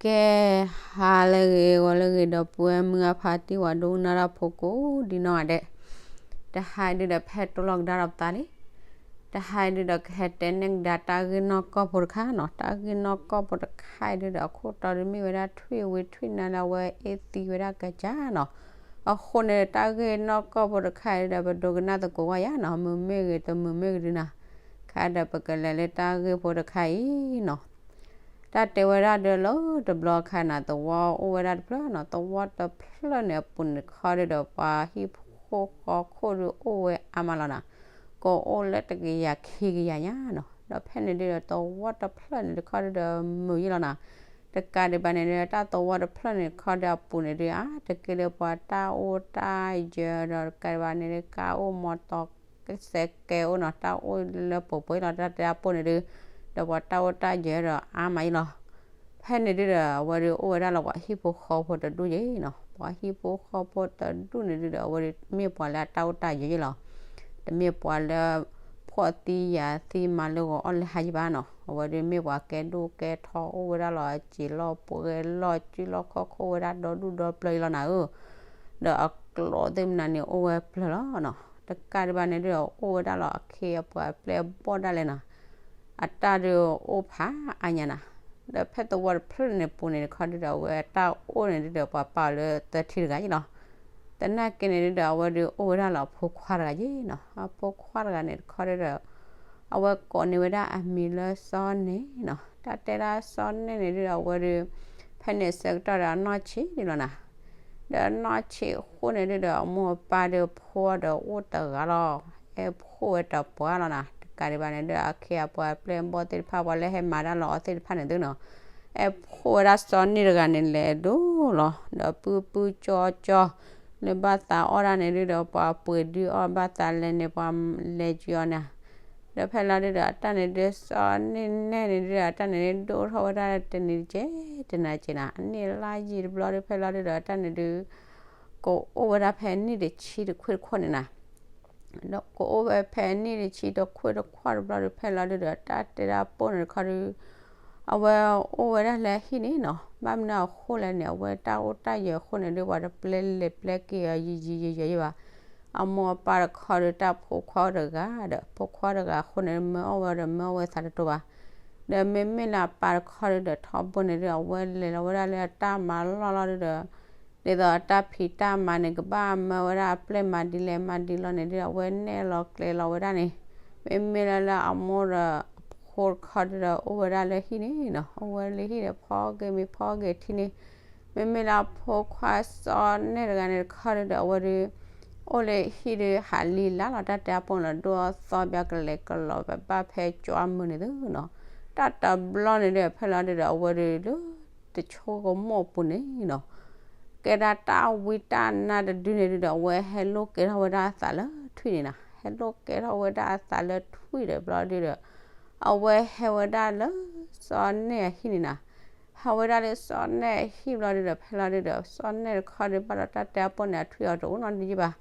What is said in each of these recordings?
ကဲ, ဟါလၢအဂ့ၤ ဂီၤလၢအဂ့ၤ ဒီပုၢ်ဝဲၢ်မုၢ်အဖါတံၢ် ဝၤဒိကနၣ်တၢ်ဖိကိးဒ်နီၢ်ဂၤဒဲး, တဟါအံၤဒုဒီး ဖဲတိၢ်လီၤကဒါဒီးပသးလံ. တဟါအံၤဒုဒီး ကဟဲတဲနဲၣ်ကဒါတၢ်ဂ့ၢ်နီၢ်ကီၢ်ဖိတခါနီၤ. တၢ်ဂ့ၢ်နီၢ်ကီၢ်ဖိတခါအံၤဒုဒီး အခိၣ်တီဒုမ့ၢ်ဝဲဒၣ် ထွံၣ်ဝံၤထွံၣ်နါလၢအဝဲအ့ၣ်သံဝဲဒၣ်ကစၢ်နီၤ. အဃိန့ၣ် တၢ်ဂ့ၢ်နီၢ်ကီၢ်ဖိတခါအံၤဒုဒီး ပဒိကနၣ်သကိးဝဲယါနီၤ, မုာ်မ့ၢ်ဂ့ၤ တမုာ်မ့ၢ်ဂ့ၤဒုနီၤ. ခဲဒီးပကလဲၤလၢတၢ်ဂ့ၢ်ဖိတခါအံၤနီၤ. တၢ်တဲဝဲဒၣ်ဒုလၢတဘျီခါနီၤ, သဝီအိၣ်ဝဲဒၣ်တဖျၢၣ်နီၤ. သဝီတဖျၢၣ်န့ၣ်အပူၤန့ၣ်တခီဒုဒီး ပှၤဟံၣ်ဖိဃီဖိဒုအိၣ်ဝဲအါမးလီၤနီၤ. ကအိၣ်လၢတကယၤခံကယၤညါနီၤ. ဒီးဖဲန့ၣ်ဒုဒီး သဝီတဖျၢၣ်န့ၣ်တခီဒုဒီး မုာ်ယ့ၢ်လီၤနီၤ. တကးဒံးဘၣ်န့ၣ်ဒု တၢ်သဝီတဖျၢၣ်န့ၣ်တခီဒုအပူၤန့ၣ်ဒု အါတက့ၢ်လၢပှၤတၢ်အိၣ်တၢ်ယၢၤဒီး တကးဒံးဘၣ်န့ၣ်ဒု ကါအိၣ်မီတီ စဲးကဲအိၣ်နီၤ, တၢ်အိၣ်လၢပှဲၤပှဲၤလီၤ တၢ်တဲအပိၢ်န့ၣ်ဒု, ဒီးပှၤတၢ်အိၣ်တၢ်ယၢၤဒီးအါမးယ့ၢ်လီၤ. ဖဲန့ၣ်ဒုဒီး အဝဲဒုအိၣ်ဝဲဒၣ်လီၤ ပှၤဟံၣ်ဖိဃီဖိတဒူၣ်ယ့ၢ်နီၤ. ပှၤဟံၣ်ဖိဃီဖိတဒူၣ်န့ၣ်ဒုဒီး အဝဲဒုမ့ၢ်ပှၤလၢအတၢ်အိၣ်တၢ်ယၢၤယ့ၢ်လီၤ. တမ့ၢ်ပှၤလၢ ဖှီၣ်သံယာ်သံမၤလၢဂီၤအီၣ်လၢဟါယ့ၢ်ဘၣ်နီၤ. အဝဲဒုမ့ၢ်ပှၤကဲဒိၣ်ကဲထီ အိၣ်ဝဲဒၣ်လီၤ စံာ်လီၢ်ပှဲၤလီၢ် စုလီၢ်ခီၣ်ခိၣ်ဝဲဒၣ်ဒီဒူၣ်ဒီပျၢၤယ့ၢ်လီၤနၤဧၢ. ဒီးအကျိၤသ့ၣ်မနုၤန့ၣ် အိၣ်ဝဲပျၢၤလီၤနီၤ. တကးဒံးဘၣ်န့ၣ်ဒုဒီး အိၣ်ဝဲဒၣ်လီၤအခ့အပှၤအပျဲၢ်အဘီၣ်ဒၣ်လဲာ်နီၤ. အတၢ်ဒုအိၣ်ဖးအါညါနီၤ. ဒီးဖဲသဝီတဖျၢၣ်န့ၣ်ပူၤန့ၣ်တခီဒုဒီး အဝဲတၢ်အိၣ်န့ၣ်ဒုဒီး ပှၤပာ်အီၤလၢသၢထံတဂၤယ့ၢ်လီၤ. သနာ်က့န့ၣ်ဒုဒီး အဝဲဒုအိၣ်ဝဲဒၣ်လီၤအဖိခွါတဂၤယ့ၢ်နီၤ. အဖိခွါတဂၤန့ၣ်တခီဒုဒီး အဝဲကိးန့ၢ်ဝဲဒၣ်အမံၤလၢစီၤနဲၣ်နီၤ. တၢ်တဲဒၣ်စီၤနဲၣ်န့ၣ်ဒုဒီး အဝဲဒု ဖဲန့ၣ်ဆၢကတီၢ်ဒီးအနီၢ်ဆံးဒံးလီၤနီၤ. ဒီးအနီၢ်ဆံးအဃိန့ၣ်ဒုဒီး အမိၢ်အပၢ်ဒုဖိဒီးအိၣ်တဂၤလီၤ. အဲၣ်ဖှိၣ်ဝဲတပှၢ်လီၤနီၤ. တကးဒံးဘၣ်န့ၣ်ဒုဒီး အခ့အပှၤအပျဲၢ်အဘီၣ်သ့ၣ်တဖၣ် ပှၤလၢဟဲမၤတၢ်လီၤအီၤသ့ၣ်တဖၣ်န့ၣ်သုနီၤ အဲၣ်ဖှိၣ်ဝဲဒၣ်စီၤနဲၣ်တဂၤန့ၣ်လဲၤဒိၣ်လီၤ. ဒီးပုၢ်ပုၢ်ကၠီကၠီ လၢဘၣ်သးအီၣ်ဒၣ်န့ၣ်ဒုဒီး ပှၤပှ့ၤဒုအီၣ် ဘၣ်သးလဲၤန့ၣ် ပှၤလဲၤကၠီအီၤန့ၣ်. ဒီးဖဲလီၤဒုဒီး အတၢ်န့ၣ်ဒု စီၤနဲၣ်နဲၣ်န့ၣ်ဒုဒီး အတၢ်န့ၣ်ဒုဒိၣ်ထီၣ်ဝဲဒၣ်တနံၤတကဲး တနၤတကဲးနီၤ. အနံၣ်လါယံာ်တဘျီဒု ဖဲလီၤဒုဒီး အတၢ်န့ၣ်ဒု ကအိၣ်ဝဲဒၣ်ဖဲနံၣ်တဆံတခွံတခွံန့ၣ်နီၤ. ဒီးကအိၣ်ဝဲဖဲနံၣ်တဆံတခွံတခွံတဘျီဒု ဖဲလီၤဒုဒီး တၢ်တဲဒၣ်ပိၢ်န့ၣ်တခီဒု အဝဲအိၣ်ဝဲဒၣ်လၢဟံၣ်န့ၣ်နီၤ. ဘၣ်မနုၤအဃိလဲၣ်န့ၣ် အဝဲတၢ်အိၣ်တၢ်ယၢၤအဃိန့ၣ်ဒု ပှၤတပျဲလဲၤပျဲက့ၤအီၤ ယံာ်ယံာ်ယံာ်ယံာ်ယံာ်ဘၣ်. အမိၢ်အပၢ်တခီဒု တၢ်ဖိခွါအိၣ်တဂၤဒီး ဖိခွါတဂၤအဃိန့ၣ် မၢအီၣ်ဝဲဒီးမၢအီၣ်ဝဲသးတတိၤဘၣ်. ဒီးမ့မ့ၢ်လၢအပၢ်တခီဒုဒီး ထီဘိန့ၣ်ဒု အဝဲလဲၤလီၤဝဲဒၣ်လၢအတၢ်မၤလီၢ်လီၤဒုဒီး ဒ်သိးအတၢ်ဖံးတၢ်မၤန့ၣ် ကဘၣ်မၢဝဲဒၣ်အပျဲၢ်မၤဒ်လဲၣ်မၤဒ်လဲၣ်န့ၣ်ဒု အဝဲနဲၣ်လီၤကျဲၤလီၤဝဲဒၣ်န့ၣ်. မ့မ့ၢ်လၢလၢအမိၢ်ဒီးအဖိတခီဒုဒီး အိၣ်ဝဲဒၣ်လၢဟံၣ်န့ၣ်နီၤ. အိၣ်ဝဲလၢဟံၣ်ဒီး ဖီက့ၤမ့ၤဖီက့ၤထံန့ၣ်. မ့မ့ၢ်လၢအဖိခွါစီၤနဲၣ်တဂၤန့ၣ်တခီဒုဒီး အဝဲဒု အိၣ်လၢဟံၣ်ဒု ဟးလံလါလီၤ တၢ်တဲအပိၢ်န့ၣ် ဒိၣ်အသီပၠီ ကလဲၤကလီၤဘၣ်ဖဲကၠီမုၢ်န့ၣ်သုနီၤ. တၢ်တဘျီန့ၣ်ဒု ဖဲလီၤဒုဒီး အဝဲဒုလၢ တဆိကမိၣ်အပူၤန့ၣ်နီၤ ကဲဒၣ်တၢ်ဝံတၢ်နါတဒုန့ၣ်ဒုဒီး အဝဲဟဲလိာ်ကဲထီၣ်ဝဲဒၣ်အသးလၢထွံၣ်န့ၣ်နီၤ. ဟဲလိာ်ကဲထီၣ်ဝဲဒၣ်အသးလၢထွံၣ်ဒီးဘျီဒုဒီး အဝဲဟဲဝဲဒၣ်လၢစီၤနဲၣ်အဟံၣ်န့ၣ်နီၤ. ဟဲဝဲဒၣ်လၢစီၤနဲၣ်အဟံၣ်ဘျီဒုဒီး ဖဲလီၤဒုဒီး စီၤနဲၣ်တခီဒုဘၣ်ဒီးတၢ်တဲအပိၢ်န့ၣ် အထွံၣ်အီၤတအိၣ်နီတဒုယ့ၢ်ဘၣ်.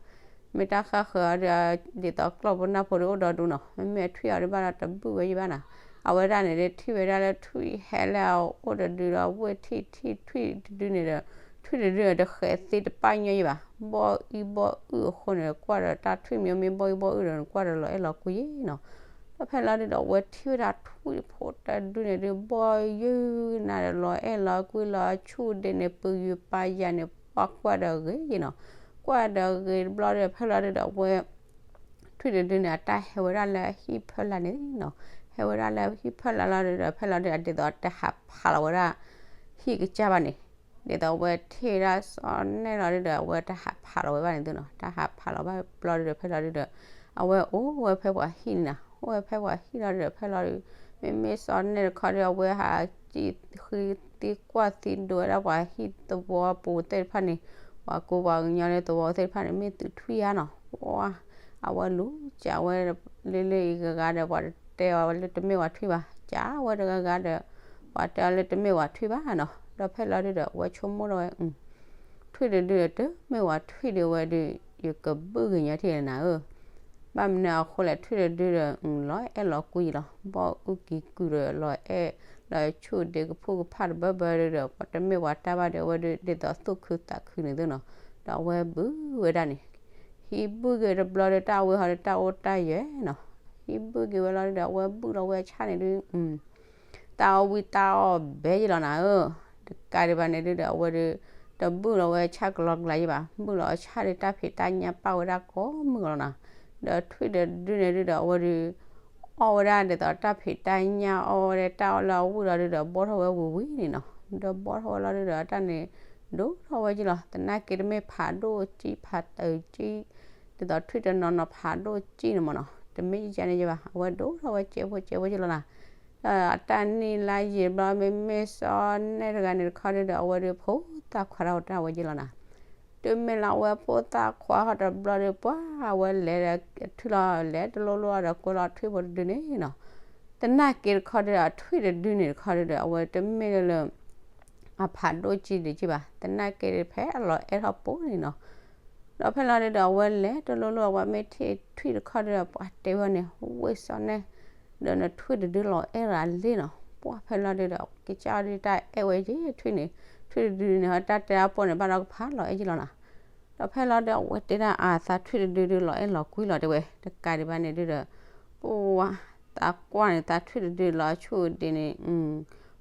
မ့ၢ်တၢ်ဃၣ်ဃၢၤအီၤဒု ဒ်သိးကျီၢ်ပနၢ်ဖိဒုအိၣ်ဒီဒူနီၤ. မ့မ့ၢ်အထွံၣ်အီၤဒုဘၣ်ဒီးတဘုၣ်ဝဲယ့ၢ်ဘၣ်နီၤ. အဝဲဒၣ်န့ၣ်ဒု ထံၣ်ဝဲဒၣ်လၢထွံၣ်ဟဲလၢအအိၣ်တဒုဒီး ဝ့ၢ်ထံၣ်ထံၣ်ထွံၣ်တဒုန့ၣ်ဒီး ထွံၣ်တဒုန့ၣ် တဃဲးသ့တပာ်ညီယ့ၢ်ဘၣ်. ဘီၣ်အံၣ်ဘီၣ်အုၣ်အဃိန့ၣ် ကွၢ်ဒီးတၢ်ထွံၣ်မ့ၢ်မ့ၢ်ဘီၣ်အံၣ်ဘီၣ်အုၣ်ဒီး ကွၢ်ဒီးလီၤအဲၣ်လီၤကွံယ့ၢ်နီၤ. ဒီးဖဲလီၤဒုဒီး အဝဲထံၣ်ဝဲဒၣ်ထွံၣ်ဖိတဒုန့ၣ်ဒု ဘီၣ်ယုၢ်နၤဒီး လီၤအဲၣ်လီၤကွံလီၤဆူၣ်ဒ့န့ၣ် ပယုၢ်ပာ်ယၤန့ၣ် ပှၤကွၢ်ဒီးဂ့ၤယ့ၢ်နီၤ. ကွၢ်ဒီးဂ့ၤတဘျီဒီး ဖဲလီၤဒုဒီး အဝဲ ထွံၣ်တဒုန့ၣ် အတၢ်ဟဲဝဲဒၣ်လၢဟံၣ်ဖၢလာ်န့ၣ်နီၤ. ဟဲဝဲဒၣ်လၢဟံၣ်ဖၢလာ်လီၤဒုဒီး ဖဲလီၤဒုဒီး ဒ်သိးတဟးဖးလီၤဝဲဒၣ် ဟံၣ်ကစၢ်ဘၣ်န့ၣ် ဒ်သိးအဝဲထံၣ်ဝဲဒၣ်စီၤနဲၣ်လီၤဒုဒီး အဝဲတဟးဖးလီၤဝဲဘၣ်န့ၣ်သုနီၤ. တဟးဖးလီၤဘၣ်ဘျီဒုဒီး ဖဲလီၤဒုဒီး အဝဲအိၣ်ဝဲဖဲပှၤဟံၣ်န့ၣ်နီၤ. အိၣ်ဝဲဖဲပှၤဟံၣ်လီၤဒုဒီး ဖဲလီၤဒု မ့မ့ၢ်စီၤနဲၣ်တခီဒု အဝဲဟးစံၣ်ဃံသံကွၢ်သံဒိးဝဲဒၣ်ပှၤဟံၣ်သဝီပူၤသ့ၣ်တဖၣ်န့ၣ် ပှၤကူပှၤကညီလၢသဝီသ့ၣ်တဖၣ်န့ၣ် မ့ၢ်သုးထွံၣ်ဧါနီၤ. ဝါ အဝဲလူၤစၢ်ဝဲလၢလၢအံၤဂၤဂၤဒီး ပှၤတတဲအီၤလၢတမ့ၢ်ဝဲထွံၣ်ဘၣ်. စၢ်ဝဲတဂၤဂၤဒီး ပှၤတဲအီၤလၢတမ့ၢ်ဝဲထွံၣ်ဘၣ်နီၤ. ဒီးဖဲလီၤဒုဒီး အဝဲဆိကမိၣ်ဒီးဝဲ ထွံၣ်တဒုဒီး တမ့ၢ်ဝဲထွံၣ်ဒုဝဲဒု ယကဘုၣ်ကညီထံၣ်နၤဧၢ. ဘၣ်မနုၤအဃိလဲၣ် ထွံၣ်တဒုဒီး လီၤအဲၣ်လီၤကွံလီၤ. ဘီၣ်အုၣ်ကံၤကုၢ်ဒီး လီၤအဲၣ် ဒီးဆူၣ်ဒ့ကဖုၣ်ကဖၣ်တဘၢဘၢဒီး ပှၤတမ့ၢ်ပှၤတၢ်ဘၣ်ဒီး အဝဲဒုးဒ်သိးသူၣ်ခုသးခုန့ၣ်သုနီၤ, ဒီးအဝဲဘုၣ်ဝဲဒၣ်န့ၣ်, ဟံးဘုၣ်က့ၤတဘျီဒီးတၢ်ဝဲဟီဒီးတၢ်အိၣ်တၢ်ယဲၢ်နီၤ, ဟံးဘုၣ်က့ၤဝဲလီၤဒုးဒီး အဝဲဘုၣ်လီၤဝဲဆၣ်န့ၣ်ဒုး တၢ်အီၣ်ဝံၣ်တၢ်အီၣ်ဘဲယလီၤနၤဧၢ, တကးဒံးဘၣ်န့ၣ်ဒုးဒီး အဝဲဒုး တဘုၣ်လီၤဝဲဆၣ်ကလီကလီယဲၢ်ဘၣ်, ဘုၣ်လီၤအီၤဆၣ်ဒီးတၢ်ဖံးတၢ်ညၣ်ပာ်ဝဲဒၣ်ကိးမုၢ်ကလီၤနၤ, ဒီးထွံၣ်တဒုန့ၣ်ဒုးဒီး အဝဲဒုး အီၣ်ဝဲဒၣ်ဒ်သိးတၢ်ဖံးတၢ်ညၣ်အီၣ်ဝဲဒၣ်တၢ်အီၣ်လၢအဝံၣ်လီၤဒုးဒီး ဘီၣ်ထီၣ်ဝဲဝံၤဝံၤန့ၣ်နီၤ, ဒီးဘီၣ်ထီၣ်ဝဲလီၤဒုးဒီး တၢ်န့ၣ် ဒိၣ်ထီၣ်ဝဲက့လီၤ, သနာ်က့တမ့ၢ်ဖးဒိၣ်ကံၣ်ဖးတၢ်ကံၣ် ဒ်သိးထွံၣ်တနီၤနီၤဖးဒိၣ်ကံၣ်န့ၣ်မ့ၢ်နီၤ, တမ့ၢ်ယဲန့ၣ်ယဲၢ်ဘၣ်, အဝဲဒိၣ်ထီၣ်ဝဲကဲဖိကဲဖိက့လီၤနၤ, ဒီးအတၢ်နံၣ်လါယံာ်ဘျီ မ့မ့ၢ်စီၤနဲၣ်တဂၤန့ၣ်တခီဒုးဒီး အဝဲဒုး ဖိသၣ်ခွါတၢ်ဝဲဒၣ်ဝဲက့လီၤနၤ, တုၤမ့ၢ်လၢအဝဲဖိသၣ်ခွါဟီဒီးတဘျီဒီး ပှၤအဝဲလဲၤဒီးထွံၣ်လီၤ လဲၤတလိၣ်လိၣ်အီၤဒီးကွဲလီၤထွံၣ်ဖိတဒုန့ၣ်နီၤ, သနာ်က့တခီဒုးဒီး ထွံၣ်တဒုန့ၣ်တခီဒုးဒီး အဝဲတမ့ၢ်လၢ အဖးဒိၣ်ကံၣ်ဒံးက့ဘၣ်, သနာ်က့ဖဲအလီၤအဲၣ်ထီၣ်ပူၤန့ၣ်နီၤ, ဒီးဖဲလီၤဒုးဒီး အဝဲလဲၤတလိၣ်လိၣ် အဝဲမ့ၢ်ထံၣ်ထွံၣ်တခီဒုးဒီး ပှၤတဲဝဲန့ၣ် ဝ့ၢ်စီၤနဲၣ် ဒီးနထွံၣ်တဒုလီၤအဲၣ်ရၤလံနီၤ, ပှၤဖဲလီၤဒုးဒီး ကစၢ်အီၤဒုးတၢ်အဲၣ်ဝဲယဲၢ်ထွံၣ်န့ၣ်, ထွံၣ်တဒုန့ၣ် ဟီတၢ်တဲအီၤပှၤန့ၣ် ဘၣ်ဒီးကဖးလီၤအဲၣ်ယဲၢ်လီၤနၤ, ဒီးဖဲလီၤဒုး အဝဲတဲဒၣ်အသးထွံၣ်တဒုဒုးလီၤအဲၣ်လီၤကွံလီၤတဲဝဲ, တကးဒံးဘၣ်န့ၣ်ဒုးဒီး ပှၤ သးကွၢ်န့ၣ် သးထွံၣ်တဒုလီၤဆူၣ်ဒ့န့ၣ်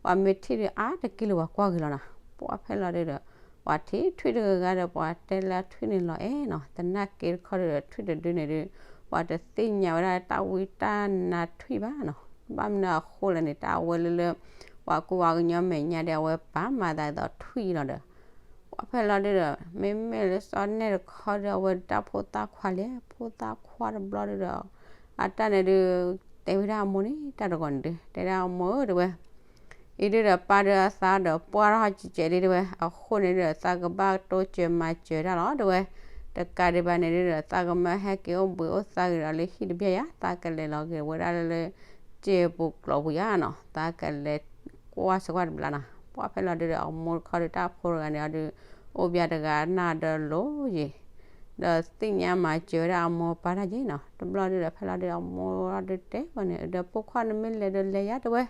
ပှၤမ့ၢ်ထံၣ်ဒုးအါတက့ၢ်လၢပှၤကွၢ်ဂ့ၤလီၤနၤ, ပှၤဖဲလီၤဒုးဒီး ပှၤထံၣ်ထွံၣ်တဂၤဂၤဒီး ပှၤတဲလၢထွံၣ်န့ၣ်လီၤအဲၣ်နီၤ, သနာ်က့တခီဒုးဒီး ထွံၣ်တဒုန့ၣ်ဒုး ပှၤတသ့ၣ်ညါဝဲဒၣ်တၢ်ဝံတၢ်နါထွံၣ်ဘၣ်နီၤ, ဘၣ်မနုၤအဃိလဲၣ်န့ၣ် တၢ်အဝဲလၢလၢ ပှၤကူပှၤကညီမဲာ်ညါဒီး အဝဲပာ်မၤသးဒ်သိးထွံၣ်လီၤဒီး ပှၤဖဲလီၤဒုးဒီး မ့မ့ၢ်လၢစီၤနဲၣ်တခီဒုး အဝဲတၢ်ဖိသၣ်ခွါလဲၣ်, ဖိသၣ်ခွါတဘျီဒုးဒီး အတၢ်န့ၣ်ဒုး တဲဝဲဒၣ်အမိၢ်န့ၣ် တၢ်တဂီၤန့ၣ်ဒုး တဲဒၣ်အမိၢ်ဧၢတဲဝဲ, အံၤဒုးဒီးပၢ်ဒုးအသးဒီးပှၢ်ထီၣ်ကဲးကဲးလံတဲဝဲ, အဃိန့ၣ်ဒုးဒီး သးကဘၣ်တိစၢၤမၤစၢၤတၢ်လီၤတဲဝဲ, တကးဒံးဘၣ်န့ၣ်ဒုးဒီး သးကမၢဟဲက့ၤအိၣ်ဘှံးအိၣ်သါက့ၤဒီးလၢဟံၣ်တဘျီယါ, သးကလဲၤလီၤက့ၤဝဲဒၣ်လၢ စ့ပူၤကျိၤပူၤယါနီၤ, သးကလဲၤကွၢ်စ့ၢ်ကီးတဘျီနီၤ, ပှၤဖဲလီၤဒုးဒီး အမိၢ်တခီဒုးတၢ်ဖိတဂၤန့ၣ်အီၤဒုး အိၣ်ဘၣ်တဂၤနၢ်ဒီးလိၤယံၤ ဒီးသ့ၣ်ညါမၤစၢၤဝဲဒၣ်အမိၢ်ပၢ်တၢ်ယဲၢ်နီၤ, တဘျီဒုးဒီးဖဲလီၤဒုးအမိၢ်ဒုးတဲဝဲန့ၣ် ဒီးဖိခွါနမ့ၢ်လဲၤဒီးလဲၤယါတဲဝဲ,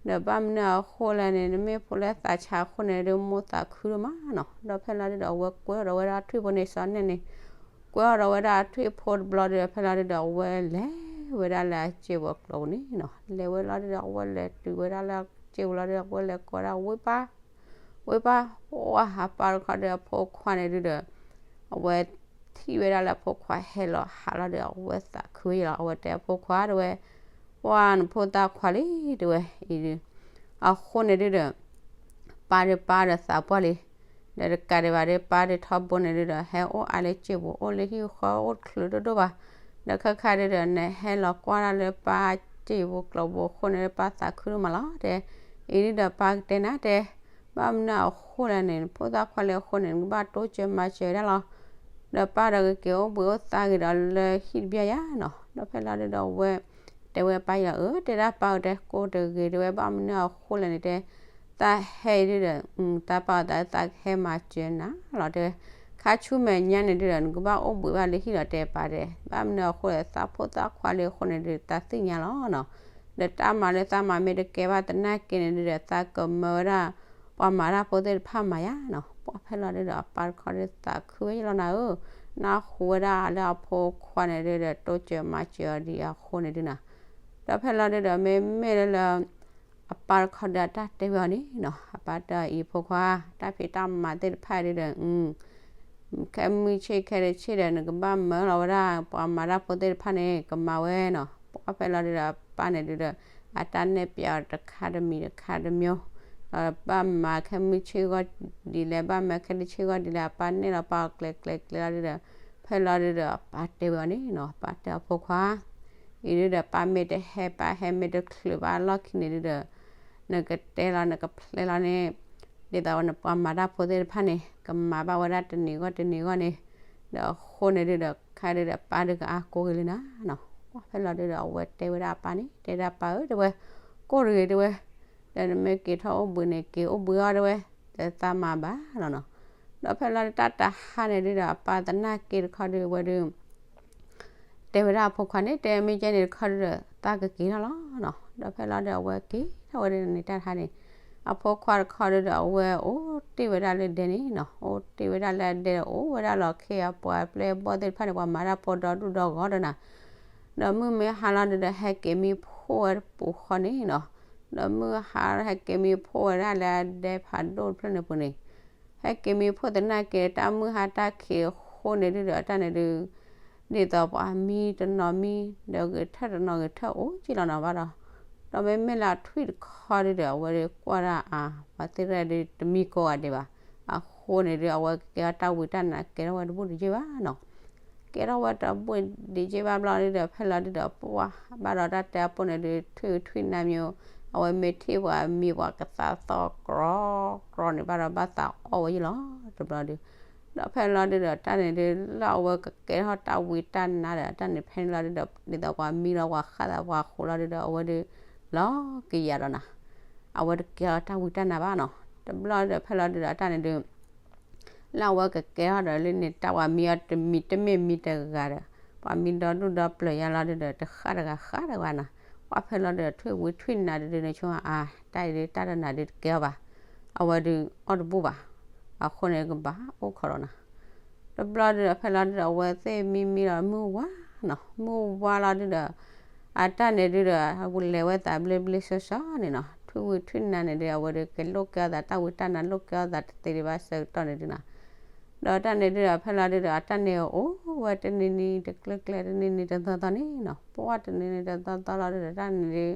ဒီးဘၣ်မနုၤအဃိလဲၣ်န့ၣ် နမ့ၢ်ဖိလၢသးဆါအဃိန့ၣ်ဒုး မိၢ်သးခုဒိၣ်မးနီၤ, ဒီးဖဲလီၤဒုးဒီးအဝဲကွဲအီၤဒီးဝဲဒၣ်ထွံၣ်ဖိန့ၣ် စီၤနဲၣ်န့ၣ် ကွဲအီၤဒီးဝဲဒၣ်ထွံၣ်ဖိတဘျီဒုး ဖဲလီၤဒုးဒီးအဝဲလဲၤဝဲဒၣ်လၢအစ့ပူၤကျိၤပူၤန့ၣ်နီၤ, လဲၤဝဲလီၤဒုးဒီးအဝဲလဲၤတုၤဝဲဒၣ်လၢအစ့ပူၤလီၤဒုး အဝဲလဲၤကိးဒၣ်ဝ့ၢ်ပၢ် ဝ့ၢ်ပၢ်, ပှၤအပၢ်တခီဒုးအဖိခွါန့ၣ်ဒုးဒီး အဝဲထံၣ်ဝဲဒၣ်လၢအဖိခွါဟဲလီၤဟးလီၤဒီး အဝဲသးခုဝဲယလီၤ, အဝဲတဲအဖိခွါတဲဝဲ, ပှၤနဖိသၣ်ခွါလံတဲဝဲ, အံၤဒုး အဃိန့ၣ်ဒုးဒီး ပၢ်ဒုးပၢ်ဒီးသးပှၢ်လံ, ဒီးတကးဒံးဘၣ်ဒုး ပၢ်ဒုးထီဘိန့ၣ်ဒုးဒီး ဟဲအိၣ်အါလၢစ့ပူၤ အိၣ်လၢဟံၣ်ဃီအိၣ်ချုးဒိၣ်ဒိၣ်ဘၣ်, ဒီးခဲခါဒုးဒီး နဟဲလီၤကွၢ်ဒၣ်လၢပၢ်စ့ပူၤကျိၤပူၤအဃိန့ၣ် ပၢ်သးခုဒိၣ်မးလီၤတဲ, အံၤဒုးဒီးပၢ်ကတဲနၤတဲ ဘၣ်မနုၤအဃိလဲၣ်န့ၣ် နဖိသၣ်ခွါလံအဃိန့ၣ် နကဘၣ်တိစၢၤမၤစၢၤဒၣ်လီၤ, ဒီးပၢ်ဒီးကက့ၤအိၣ်ဘှံးအိၣ်သါက့ၤဒီးလၢဟံၣ်တဘျီယါနီၤ, ဒီးဖဲလီၤဒုးဒီးအဝဲ တဲဝဲပၢ်ယၤဧၢ တဲဒၣ်ပၢ်ဧၢ တဲကိးတဂ့ၤတဲဝဲ ဘၣ်မနုၤအဃိလဲၣ်န့ၣ်တဲ, သးဟဲအံၤဒုးဒီး တၢ်ပၢ်အသး သးကဟဲမၤစၢၤနၤလီၤတဲဝဲ, ခါဆူမဲာ်ညါန့ၣ်ဒုးဒီး နကဘၣ်အိၣ်ဘှံးဘၣ်လၢဟံၣ်လီၤတဲပၢ်တဲ, ဘၣ်မနုၤအဃိလဲၣ် သးဖိသၣ်ခွါလံအဃိန့ၣ်ဒုး သးသ့ၣ်ညါလီၤနီၤ, ဒီးတၢ်မၤလၢသးမၤမ့ၢ်တကဲဘၣ်သနာ်က့န့ၣ်ဒုးဒီး သးကမၢဝဲဒၣ် ပှၤမၤတၢ်ဖိသ့ၣ်တဖၣ်မၤယါနီၤ, ပှၤဖဲလီၤဒုးဒီး အပၢ်တခီဒုးသးခုဝဲယလီၤနၤဧၢ, နၢ်ဟူဝဲဒၣ်လၢအဖိခွါန့ၣ်ဒုးဒီး တိစၢၤမၤစၢၤအီၤဒ်အဃိန့ၣ်ဒုးနၤ, ဒီးဖဲလီၤဒုးဒီး မ့မ့ၢ်လၢလၢ အပၢ်တခီဒုးအတၢ်တဲဝဲအီၤန့ၣ်နီၤ, အပၢ်တဲအံၤဖိခွါ တၢ်ဖံးတၢ်မၤသ့ၣ်တဖၣ်ဒုးဒီး ခဲမုၢ်ဆ့ၣ်ခဲတဆ့ၣ်ဒီး နကဘၣ်မၢလီၤဝဲဒၣ် ပှၤမၤတၢ်ဖိသ့ၣ်တဖၣ်န့ၣ် ကမၤဝဲနီၤ, ပှၤဖဲလီၤဒုးဒီး အပၢ်န့ၣ်ဒုးဒီး အတၢ်နဲၣ်ပျးအီၤတခါတမံၤတခါတမံၤ, ဒီးဘၣ်မၤခဲမုၢ်ဆ့ၣ်ဂီၢ်ဒ်လဲၣ် ဘၣ်မၤခဲတဆ့ၣ်ဂီၢ်ဒ်လဲၣ် အပၢ်နဲၣ်လီၤပှၤကျဲၤကျဲၤကျဲၤလီၤဒုးဒီး ဖဲလီၤဒုးဒီး အပၢ်တဲဝဲအီၤန့ၣ်နီၤ, အပၢ်တဲအဖိခွါ အံၤဒုးဒီး ပၢ်မ့ၢ်တဟဲ ပၢ်ဟဲမ့ၢ်တချုးဘၣ်လီၢ်ခံန့ၣ်ဒုးဒီး နကတဲလီၤ နကဖျဲလီၤန့ၣ် ဒ်သိးနပှၤမၤတၢ်ဖိသ့ၣ်တဖၣ်န့ၣ် ကမၤဘၣ်ဝဲဒၣ်တနံၤဂီၢ်တနံၤဂီၢ်န့ၣ်, ဒီးအဃိန့ၣ်ဒုးဒီး ခဲဒုးဒီး ပၢ်ဒုးကအါကိးဂ့ၤလံနၤနီၤ, ပှၤဖဲလီၤဒုးဒီး အဝဲတဲဝဲဒၣ်အပၢ်န့ၣ် တဲဒၣ်ပၢ်ဧၢ တဲဝဲ, ကိးတဂ့ၤတဲဝဲ, ဒီးနမ့ၢ်က့ၤထီၣ်အိၣ်ဘှံးန့ၣ် က့ၤအိၣ်ဘှံးအီၤတဲဝဲ, ဒီးသးမၤဘၣ်လီၤနီၤ, ဒီးဖဲလီၤဒုးတၢ်တဟါန့ၣ်ဒုးဒီး အပၢ်သနာ်က့တခီဒုးအဝဲဒုး တဲဝဲဒၣ်အဖိခွါန့ၣ် တဲမ့ၢ်ကဲန့ၣ်တခီဒုးဒီး သးကက့ၤထီၣ်လီၤနီၤ, ဒီးဖဲလီၤဒုးအဝဲက့ၤ အဝဲဒၣ်န့ၣ်တၢ်တခါန့ၣ်, အဖိခွါတခီဒုဒီး အဝဲအိၣ်တ့ၢ်ဝဲဒၣ်လၢဒဲန့ၣ်နီၤ, အိၣ်တ့ၢ်ဝဲဒၣ်လၢဒဲဒီး အိၣ်ဝဲဒၣ်လီၤခ့အပှၤပျဲၢ်ဘီၣ်သ့ၣ်တဖၣ်န့ၣ် ပှၤမၤတၢ်ဖိဒီဒူၣ်ဒီဂီၤဒီးနၤ, ဒီးမုၢ်မ့ၢ်ဟါလီၤဒုဒီး ဟဲက့ၤမံဖှိၣ်ဝဲတပူၤဃီန့ၣ်နီၤ, ဒီးမုၢ်ဟါဟဲက့ၤမံဖှိၣ်ဝဲဒၣ်လၢအဒဲဖးဒိၣ်တဖျၢၣ်န့ၣ်ပူၤန့ၣ်, ဟဲက့ၤမံဖှိၣ်သနာ်က့ တၢ်မုၢ်ဟါတၢ်ခံးအဃိန့ၣ်ဒုဒီး တၢ်န့ၣ်ဒု ဒ်သိးပှၤမံတနီၤမံ ဒီးဂဲၤထၢၣ်တနီၤဂဲၤထၢၣ်အိၣ်ကံလီၤနီၤဘၣ်ဒီး, ဒီးမ့မ့ၢ်လၢအထွံၣ်တခီဒုဒီး အဝဲဒုကွၢ်ဒၣ်အါ ပှၤသ့ၣ်ရဲၣ်ဒုတမံကိးဂၤဒဲးဘၣ်, အဃိန့ၣ်ဒု အဝဲကကဲထီၣ်တၢ်ဝံတၢ်နါ ကဲထီၣ်ဝဲတဘူၣ်တယုၢ်ဘၣ်နီၤ, ကဲထီၣ်ဝဲတဘူၣ်တယုၢ်ဘၣ်ဘျီဒုဒီး ဖဲလီၤဒုဒီး ပှၢ်ဘၣ်ဒီးတၢ်တဲအပိၢ်န့ၣ်ဒု ထွံၣ်ထွံၣ်နါမံၤ, အဝဲမ့ၢ်ထံၣ်ပှၤမံပှၤကသးသီၣ်ကြီကြီန့ၣ်ဘၣ်ဒီး ဘၣ်သးအီၣ်ဝဲယုၢ်လီၤတဘျီဒု ဒီးဖဲလီၤဒုဒီး တၢ်န့ၣ်ဒု လၢအဝဲကကဲထီၣ်တၢ်ဝံတၢ်နါဒီး တၢ်န့ၣ်ဖဲန့ၣ်လီၤဒုဒီး ဒ်သိးပှၤမံလီၤပှၤဃၣ်သးပှၤဃိးလီၤဒုဒီး အဝဲဒု လီၤကယၤဒီးနၤ, အဝဲတကဲထီၣ်တၢ်ဝံတၢ်နါဘၣ်နီၤ, တဘျီဒုဒီး ဖဲလီၤဒုဒီး တၢ်န့ၣ်ဒု လၢအဝဲကကဲထီၣ်ဒီးလၢန့ၣ် တၢ်ပှၤမံအီၤတမံၤတမ့ၢ်မံတဂၤဒီး ပှၤမံဒီဒူၣ်ဒီပျၢၤယါလီၤဒုဒီး တဃၣ်တဂၤဃၣ်တဂၤနၤ, ပှၢ်ဖဲလီၤဒုဒီး ထွံၣ်ဝံထွံၣ်နါဒုဒုန့ၣ် ဆိအါ တၢ်အံၤဒု တၢ်တနၤဒုတကဲထီၣ်ဘၣ်, အဝဲဒုအီၣ်တဘူၣ်ဘၣ်, အဃိန့ၣ်ကဘၣ်အိၣ်ခိးဒီးနၤ တဘျီဒုဒီး ဖဲလီၤဒုဒီး အဝဲသ့ၣ်မံမံဒီးမုၢ်ဝါနီၤ, မုၢ်ဝါလီၤဒုဒီး အတၢ်န့ၣ်ဒုဒီး အဝဲလဲၤဝဲသးဘျ့ဘျ့ဆှီဆှီန့ၣ်နီၤ, ထွံၣ်ဝံထွံၣ်နါန့ၣ်ဒု အဝဲဒုကလိၣ်ကဲအီၤသး တၢ်ဝံတၢ်နါလိၣ်ကဲအီၤသးတသ့ဒံးဘၣ်ဆၢကတီၢ်န့ၣ်ဒုနီၤ, ဒီးတၢ်န့ၣ်ဒုဒီး ဖဲလီၤဒုဒီး အတၢ်န့ၣ်အိၣ်ဝဲတနံၤနံၤတကျၢၢ်ကျၢၢ် တနံၤနံၤတသီသီန့ၣ်နီၤ, ပှၢ်တနံၤနံၤတသီသီလီၤဒုဒီး တၢ်န့ၣ်ဒု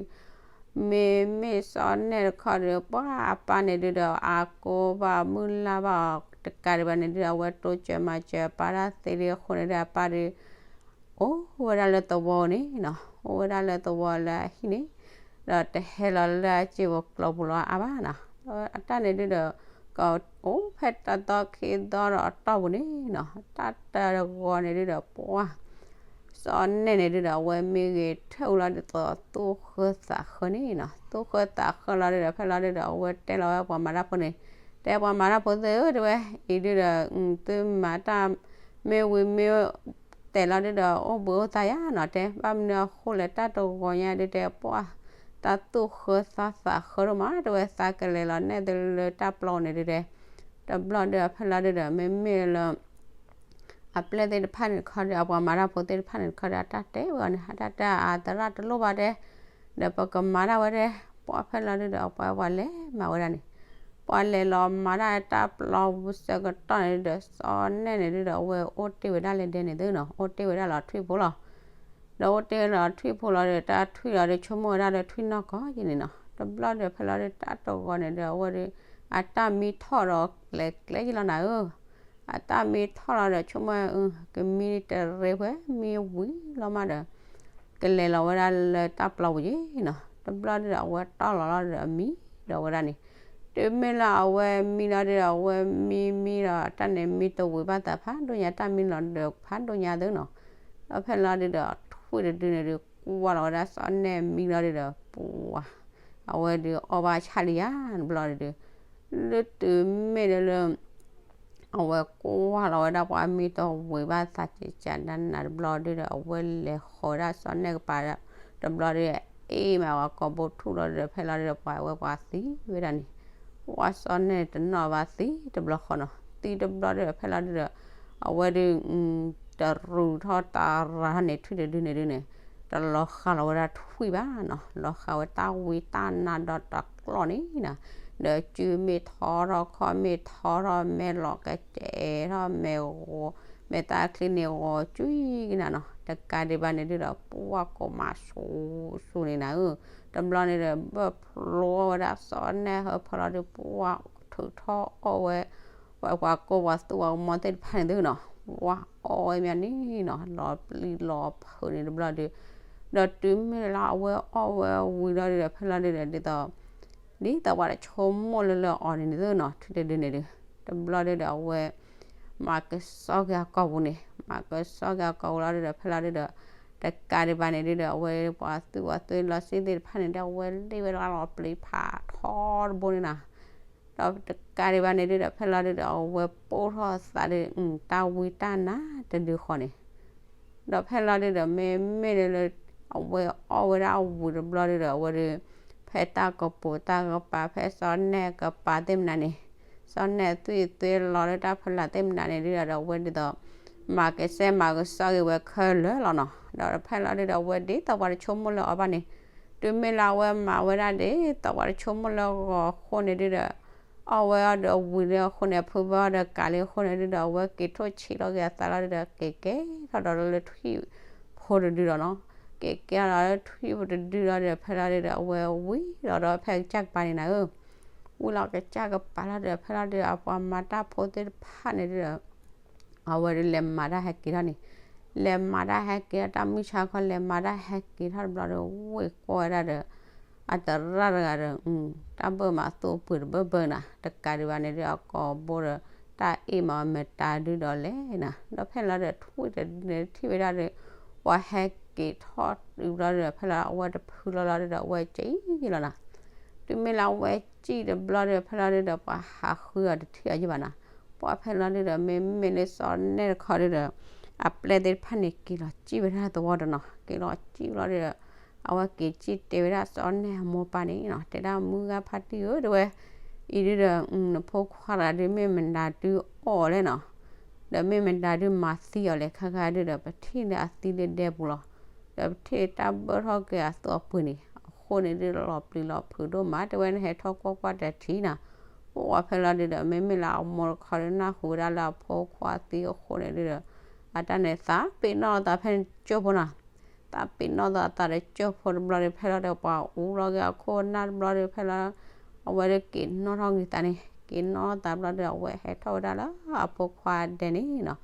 မ့မ့ၢ်စီၤနဲၣ်တခီဒု ပှၢ်အပၢ်န့ၣ်ဒုဒီး အကိးဘၣ်မုၢ်လၢ်ဘၣ်အီၤ တကးဒံးဘၣ်န့ၣ်ဒု အဝဲတိစၢၤမၤစၢၤအပၢ်တၢ်သ့ဒုအဃိန့ၣ်ဒု အပၢ်ဒု အိၣ်ဝဲဒၣ်လၢသဝီန့ၣ်နီၤ, အိၣ်ဝဲဒၣ်လၢသဝီလၢအဟံၣ်န့ၣ်, ဒီးတဟဲလီၤလၢအစ့ဖိကျိာ်ပူၤလီၤအါဘၣ်နီၤ, ဒီးအတၢ်န့ၣ်ဒုဒီး ကအိၣ်ဖဲတသီခံသီဒီးအတီၢ်ပူၤန့ၣ်နီၤ, တၢ်တဂီၤန့ၣ်ဒုဒီး ပှၢ် စီၤနဲၣ်န့ၣ်ဒုဒီး အဝဲမ့ၢ်ဂဲၤထၢၣ်ဝံၤလီၤဒ်သိးသူၣ်ဃၢသးဃၢန့ၣ်နီၤ, သူၣ်ဃၢသးဃၢလီၤဒုဒီး ဖဲလီၤဒုဒီး အဝဲတဲလီၤဝဲပှၤမၤတၢ်ဖိန့ၣ်, တဲပှၤမၤတၢ်ဖိသ့ၣ်ဧၢ တဲဝဲ, အံၤဒုဒီး သုမၤတၢ်မ့ၢ်ဝံၤမ့ၢ်တဲာ်လီၤဒုဒီး အိၣ်ဘှံးအိၣ်သါယါနီၤ, တဲဘၣ်မနုၤအဃိလဲၣ် တၢ်တဂီၤညါဒုတဲ ပှၢ် တၢ်သူၣ်ဃၢသးသးဃၢဒိၣ်မး တဲဝဲ သးကလဲၤလီၤနဲၣ်သုလၢတၢ်ပျီန့ၣ်ဒုတဲ, တဘျီဒုဒီး ဖဲလီၤဒုဒီး မ့မ့ၢ်လၢ အပျဲၢ်သ့ၣ်တဖၣ်န့ၣ်တခီဒီး အပှၤမၤတၢ်ဖိသ့ၣ်တဖၣ်န့ၣ်တခီဒီး အတၢ်တဲဝဲအီၤန့ၣ် အတၢ်တဲအသရၣ်တလိၣ်ဘၣ်တဲ, ဒီးပကမၤတၢ်ဝဲတဲ, ပှၢ်ဖဲလီၤဒုဒီး ပှၤပှၤလဲၤမၤဝဲဒၣ်န့ၣ်, ပှၤလဲၤလီၤမၤတၢ်တၢ်ပျီပူၤဆၢကတီၢ်န့ၣ်ဒုဒီး စီၤနဲၣ်န့ၣ်ဒုဒီး အဝဲအိၣ်တ့ၢ်ဝဲဒၣ်လၢဒဲန့ၣ်သုနီၤ, အိၣ်တ့ၢ်ဝဲဒၣ်လီၤထွံၣ်ဖိလီၤ ဒီးအိၣ်တ့ၢ်လီၤထွံၣ်ဖိလီၤဒီး တၢ်ထွံၣ်လီၤဒီး ဆိကမိၣ်ဝဲဒၣ်လၢထွံၣ်နီၢ်ကီၢ်ယဲန့ၣ်နီၤ, တဘျီဒီးဖဲလီၤဒု တၢ်တဂီၤန့ၣ်ဒီး အဝဲဒု အတၢ်မံထီၣ်ဒီးကျဲကျဲယလီၤနၤဧၢ, အတၢ်မံထီၣ်လီၤဒီး ဆိကမိၣ် ကမံတရ့ဝဲမံဝံၤလီၤမးဒီး ကလဲၤလီၤဝဲဒၣ်လၢတၢ်ပျီပူၤယဲနီၤ, တဘျီဒုဒီး အဝဲတီၢ်လီၤလီၤဒီးအမံဒီးဝဲဒၣ်န့ၣ်, တုၤမ့ၢ်လၢအဝဲမံလီၤဒုဒီး အဝဲမံမံဒီး တၢ်န့ၣ်မံတဝံၤဘၣ်သးဖးဒိၣ်ညါ တၢ်မံလီၤဒီးဖးဒိၣ်ညါသုနီၤ, ဒီးဖဲလီၤဒုဒီး ထွံၣ်တဒုန့ၣ်ဒု ကွၢ်လီၤဝဲဒၣ်စီၤနဲၣ်မံလီၤဒုဒီး ပှၤ အဝဲဒုအီၣ်ဘၣ်ဆၣ်လံယါတဘျီဒု, လၢတုၤမ့ၢ်ဒုလၢ အဝဲကွၢ်လီၤဝဲဒၣ်ပှၤမံတဝံၤဘၣ်သးကကးဒၣ်နၤတဘျီဒုဒီး အဝဲလဲၤဃီၤဝဲဒၣ်စီၤနဲၣ်ကပၤတဘျီဒု အ့ၣ်မးဝဲကိာ်ဘိထူၣ်လီၤဒုဒီး ဖဲလီၤဒုဒီး ပှၤဝဲပှၤသံဝဲဒၣ်န့ၣ်, ပှၢ်စီၤနဲၣ်တနီၣ်ဘၣ်သံတဘျီဃီနီၤ, သံတဘျီဒုဒီး ဖဲလီၤဒုဒီး အဝဲဒု တရူးထီၣ်တရၤထီၣ်န့ၣ် ထွံၣ်တဒုန့ၣ်ဒုန့ၣ် တလီၤဃာ်လီၤဝဲဒၣ်ထွံၣ်ဘၣ်နီၤ, လီၤဃာ်ဝဲတၢ်ဝံတၢ်နါဒီးတကျီၢ်န့ၣ်နီၤ, ဒီးစုမ့ၢ်ထီထီၣ် ခီၣ်မ့ၢ်ထီထီၣ် မဲာ်လီၤကတဲာ်ထီၣ် မဲာ်ဂီၤ မဲာ်သၣ်ချံန့ၣ်ဂီၤကွံာ်ကနၤနီၤ, တကးဒံးဘၣ်န့ၣ်ဒုဒီး ပှၢ်ကိးမးဆူၣ်ဆူၣ်န့ၣ်နၤဧၢ, တဘျီန့ၣ်ဒီး ဘၢၣ်ဖျိအီၣ်ဝဲဒၣ်စီၤနဲၣ်ဟၢဖၢလီၤဒု ပှၢ်ထုးထီၣ်အီၣ်ဝဲ ပှၤကိၢ်ပှၤသူၣ်ပှၤကမီၤသ့ၣ်တဖၣ်န့ၣ်သုနီၤ, ပှၢ်အီၣ်ဝဲမးန့ၣ်နီၤ လီၤပျံၤလီၤဖုးန့ၣ်တဘျီဒု, ဒီးတုၤမ့ၢ်လၢအဝဲအီၣ်ဝဲဝံၤလီၤဒုဒီး ဖဲလီၤဒုဒီး ဒ်သိး ဒ်သိးပှၤတဆိကမိၣ်လၢလၢအီၤန့ၣ်န့ၣ်သုနီၤ ထွံၣ်တဒုန့ၣ်ဒု, တဘျီဒုဒီးအဝဲ မၤကဆှီက့ၤအကိာ်ပူၤန့ၣ် မၤကဆှီက့ၤအကိာ်ပူၤလီၤဒုဒီး ဖဲလီၤဒုဒီး တကးဒံးဘၣ်န့ၣ်ဒုဒီး အဝဲပှၤသူၣ်ပှၤသ့လီၤစ့ၣ်သ့ၣ်တဖၣ်န့ၣ်ဒီး အဝဲလ့ၣ်ဝဲဒၣ်လီၤပျံၤဖးထီတဘိန့ၣ်နီၤ ဒီးတကးဒံးဘၣ်န့ၣ်ဒုဒီး ဖဲလီၤဒုဒီး အဝဲပိၢ်ထီၣ်သးဒု တၢ်ဝံတၢ်နါတဒုဃီန့ၣ်, ဒီးဖဲလီၤဒုဒီး မ့မ့ၢ်လၢ အဝဲအီၣ်ဝဲဒၣ်အဝံၤတဘျီဒုဒီး အဝဲဒု ဖဲတၢ်ကပိာ်တၢ်ကပၤ ဖဲစီၤနဲၣ်ကပၤသ့ၣ်မနုၤန့ၣ်, စီၤနဲၣ်သွံၣ်သွဲလီၤလၢတၢ်ဖီလာ်သ့ၣ်မနုၤန့ၣ်ဒုဒီး အဝဲဒ်သိး မၤကစဲမၤကစီၣ်ဂ့ၤဝဲခဲလၢာ်လီၤနီၤ. ဒီးဖဲလီၤဒုဒီး အဝဲဒ်သိးပှၤတဆိကမိၣ်လၢအီၤဘၣ်န့ၣ်, တုၤမ့ၢ်လၢအဝဲမၤဝဲဒၣ်ဒ်သိးပှၤတဆိကမိၣ်လၢအီၤအဃိန့ၣ်ဒုဒီး အီၣ်ဝဲအီၤဒီးဝံၤလၢအဃိန့ၣ် အဖုဘၢအီၤဒီးကးလံအဃိန့ၣ်ဒုဒီး အဝဲက့ၤထိၣ်ဆံးလီၤက့ၤအသးလီၤဒုဒီး က့ၤကဲထီၣ်ဒီးလၢထွံၣ်ဖိတဒုလီၤနီၤ. က့ၤကဲထီၣ်ဒီးလၢထွံၣ်ဖိတဒုလီၤဒုဒီး ဖဲလီၤဒုဒီး အဝဲဝံၤလီၤဒီးဖဲကစၢ်ကပၤန့ၣ်နၤဧၢ, ဝံၤလီၤကစၢ်ကပၤလီၤဒုဒီး ဖဲလီၤဒုဒီး အပှၤမၤတၢ်ဖိသ့ၣ်တဖၣ်န့ၣ်ဒုဒီး အဝဲဒုးလဲၤမၤတၢ်ဟဲက့ၤထီၣ်န့ၣ်, လဲၤမၤတၢ်ဟဲက့ၤထီၣ်တၢ်မုၢ်ဆါခီ လဲၤမၤတၢ်ဟဲက့ၤထီၣ်တဘျီဒီး ဝ့ၢ်ကွၢ်ဝဲဒၣ်ဒီး အသရၣ်တဂၤဒီး တၢ်ဘၢၣ်မးသူၣ်အပှ့ၤတဘၢဘၢနၤ, တကးဒံးဘၣ်န့ၣ်ဒုး အကိာ်ဘိဒီး တၢ်အ့ၣ်မးအမဲာ်တၤဒုဒီးလဲၣ်နၤ, ဒီးဖဲလီၤဒုးထွံၣ်တဒုန့ၣ်ထံၣ်ဝဲဒၣ်ဒီး ပှၤဟဲက့ၤထီၣ်တဘျီဒီး ဖဲလီၤအဝဲတဖုလီၤလီၤဒုဒီး အဝဲကံၣ်လီၤနၤ. တုၤမ့ၢ်လၢအဝဲကံၣ်တဘျီဒီး ဖဲလီၤဒုဒီး ပှၤဟးဃုအီၤတထံၣ်အီၤယဘၣ်နၤ. ပှၤဖဲလီၤဒုဒီး မ့မ့ၢ်လၢစီၤနဲၣ်တခီဒုဒီး အပျဲၢ်သ့ၣ်တဖၣ်န့ၣ် က့ၤလီၤကံၣ်ဝဲဒၣ်သဝီဒီးနီၤ, က့ၤလီၤကံၣ်လီၤဒုဒီး အဝဲက့ၤကံၣ်တဲဝဲဒၣ်စီၤနဲၣ်အမိၢ်ပၢ်န့ၣ်နီၤ, တဲဒၣ်မုၢ်ဂၤဖါတံၢ်ဧၢ တဲဝဲ, အံၤဒုဒီး နဖိခွါတဂၤဒုးမ့ၢ်မတၤဒုးအီၣ်လဲၣ်နီၤ, ဒီးမ့ၢ်မတၤဒုးမၤသံအီၤလဲၣ်, ခဲခါဒုဒီး ပထံၣ်လၢအသံလၢဒဲပူၤလီၤ. ဒီးပထံၣ်တၢ်ဘၢၣ်ထီၣ်က့ၤအသူၣ်အပှ့ၤန့ၣ် အဃိန့ၣ်ဒုး လီၤပျံၤလီၤဖုးဒိၣ်မး တဲဝဲ, နဟဲထီၣ်ကွၢ်ကွၢ်တထံၣ်နၤ. ပှၤဖဲလီၤဒုဒီး မ့မ့ၢ်လၢအမိၢ်တခီဒုး နၢ်ဟူဝဲဒၣ်လၢအဖိခွါသံအဃိန့ၣ်ဒုဒီး အတၢ်န့ၣ် သးပ့ၤနီၣ်သးဖဲန့ၣ်ကၠိဖိနီၤ, သးပ့ၤနီၣ်သးသးဒီးကၠိဖိတဘျီဒီး ဖဲလီၤဒီး ပှၤအူလီၤက့ၤအခိၣ်နၢ်တဘျီဒီး ဖဲလီၤ အဝဲဒုးက့ၤနီၣ်ထီၣ်က့ၤသးန့ၣ် က့ၤနီၣ်သးတဘျီဒီး အဝဲဟဲထီၣ်ဝဲဒၣ်လၢအဖိခွါဒဲန့ၣ်နီၤ.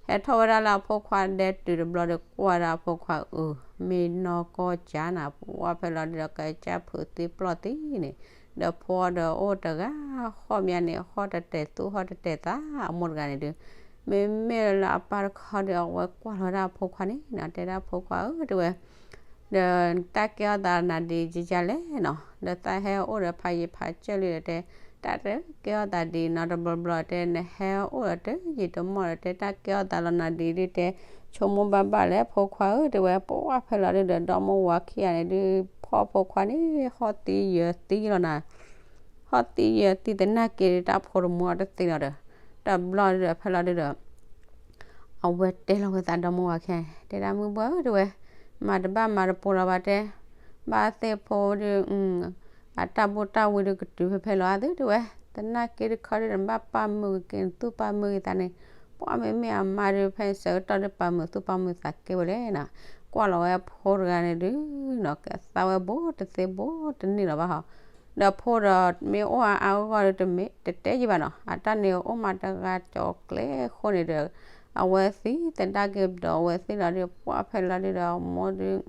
ဟဲထီၣ်ဝဲဒၣ်လၢအဖိခွါဒဲတုၤတဘျီဒီး ကွၢ်ဝဲဒၣ်အဖိခွါအၢ မ့ၢ်နီၢ်ကီၢ်ကၠါနၤ, ပှၤဖဲလီၤဒုဒီး ကစၢ်ဖုးသံပျီၢ်သံန့ၣ်, ဒီးဖိဒီးအိၣ်တဂၤ ဟီၣ်မးန့ၣ် ဟီၣ်တတဲာ်သူၣ်ဟီၣ်တတဲာ်သး အမိၢ်တဂၤန့ၣ်ဒုး မ့မ့ၢ်လၢအပၢ်တခီဒီး အဝဲကွၢ်လီၤဝဲဒၣ်အဖိခွါန့ၣ်နီၤ, တဲဒၣ်ဖိခွါဧၢ တဲဝဲ ဒီးတၢ်ကဲထီၣ်သးနၤဒ်ယယလဲၣ်နီၤ, ဒီးသးဟဲအိၣ်ဒီးဖးယံၤဖးစၢၢ်လံဒီးတဲ, တၢ်တကဲထီၣ်သးဒ်နီတဘျီဘျီတဲ နဟဲအိၣ်ဒီးတယံာ်တမီၢ်ဒီးတဲ တၢ်ကဲထီၣ်သးလီၤနၤဒ်ဒုးတဲ, ဆိကမိၣ်ဘၣ်ဘၣ်လဲၣ်ဖိခွါဧၢ တဲဝဲ, ပှၤဖဲလီၤဒုဒီး ဒီမါဝၤခံဂၤန့ၣ်ဒုး ဖီၣ်ဖိခွါန့ၣ် ဟီၣ်သံယၢၤသံလီၤနၤ, ဟီၣ်သံယၢၤသံသနာ်က့ တၢ်ဖိတမူအီၤတသ့လီၤဒီး, တဘျီဒုဒီး ဖဲလီၤဒုဒီး အဝဲတဲလီၤဝဲသးဒီမါဝၤခံဂၤန့ၣ် တဲဒၣ်မုၢ်ဘှီၣ်ဧၢ တဲဝဲ, မၤတဘၣ်မၤတပိၤလီၤဘၣ်တဲ, ဘၣ်သ့ၣ်ဖိဒုး အတၢ်ဘူၣ်တၢ်ဝံဒုးကတုၤဖဲဖဲလီၤအါသုတဲဝဲ, သနာ်က့တခီဒုဒီး နဘၣ်ပာ်မုာ်က့ၤနသူၣ်ပာ်မုာ်က့ၤသးန့ၣ်, ပှၤမ့မ့ၢ်အမါဒုး ဖဲဆၢကတီၢ်ဒုးပာ်မုာ်သူၣ်ပာ်မုာ်သးကဲဝဲလဲၣ်နီၤ, ကွၢ်လီၤဝဲအဖိတဂၤန့ၣ်ဒုးနီၤ ကသါဝဲဘူးတသ့ဘူးတန့ၢ်လီၤဘၣ်ဟီ, ဒီးဖိဒီးမ့ၢ်အိၣ်အါအါဂီၢ်ဂီၢ်ဒုးတမ့ၢ်တတဲယံာ်ဘၣ်နီၤ, အတၢ်န့ၣ်အိၣ်မးတဂၤကၠီၤကျဲအဃိန့ၣ်ဒီး အဝဲသံသဒၣ်က့ၤဒီးအဝဲသ့ၣ်လီၤဒုး ပှၤဖဲလီၤဒုဒီး အမိၢ်ဒုး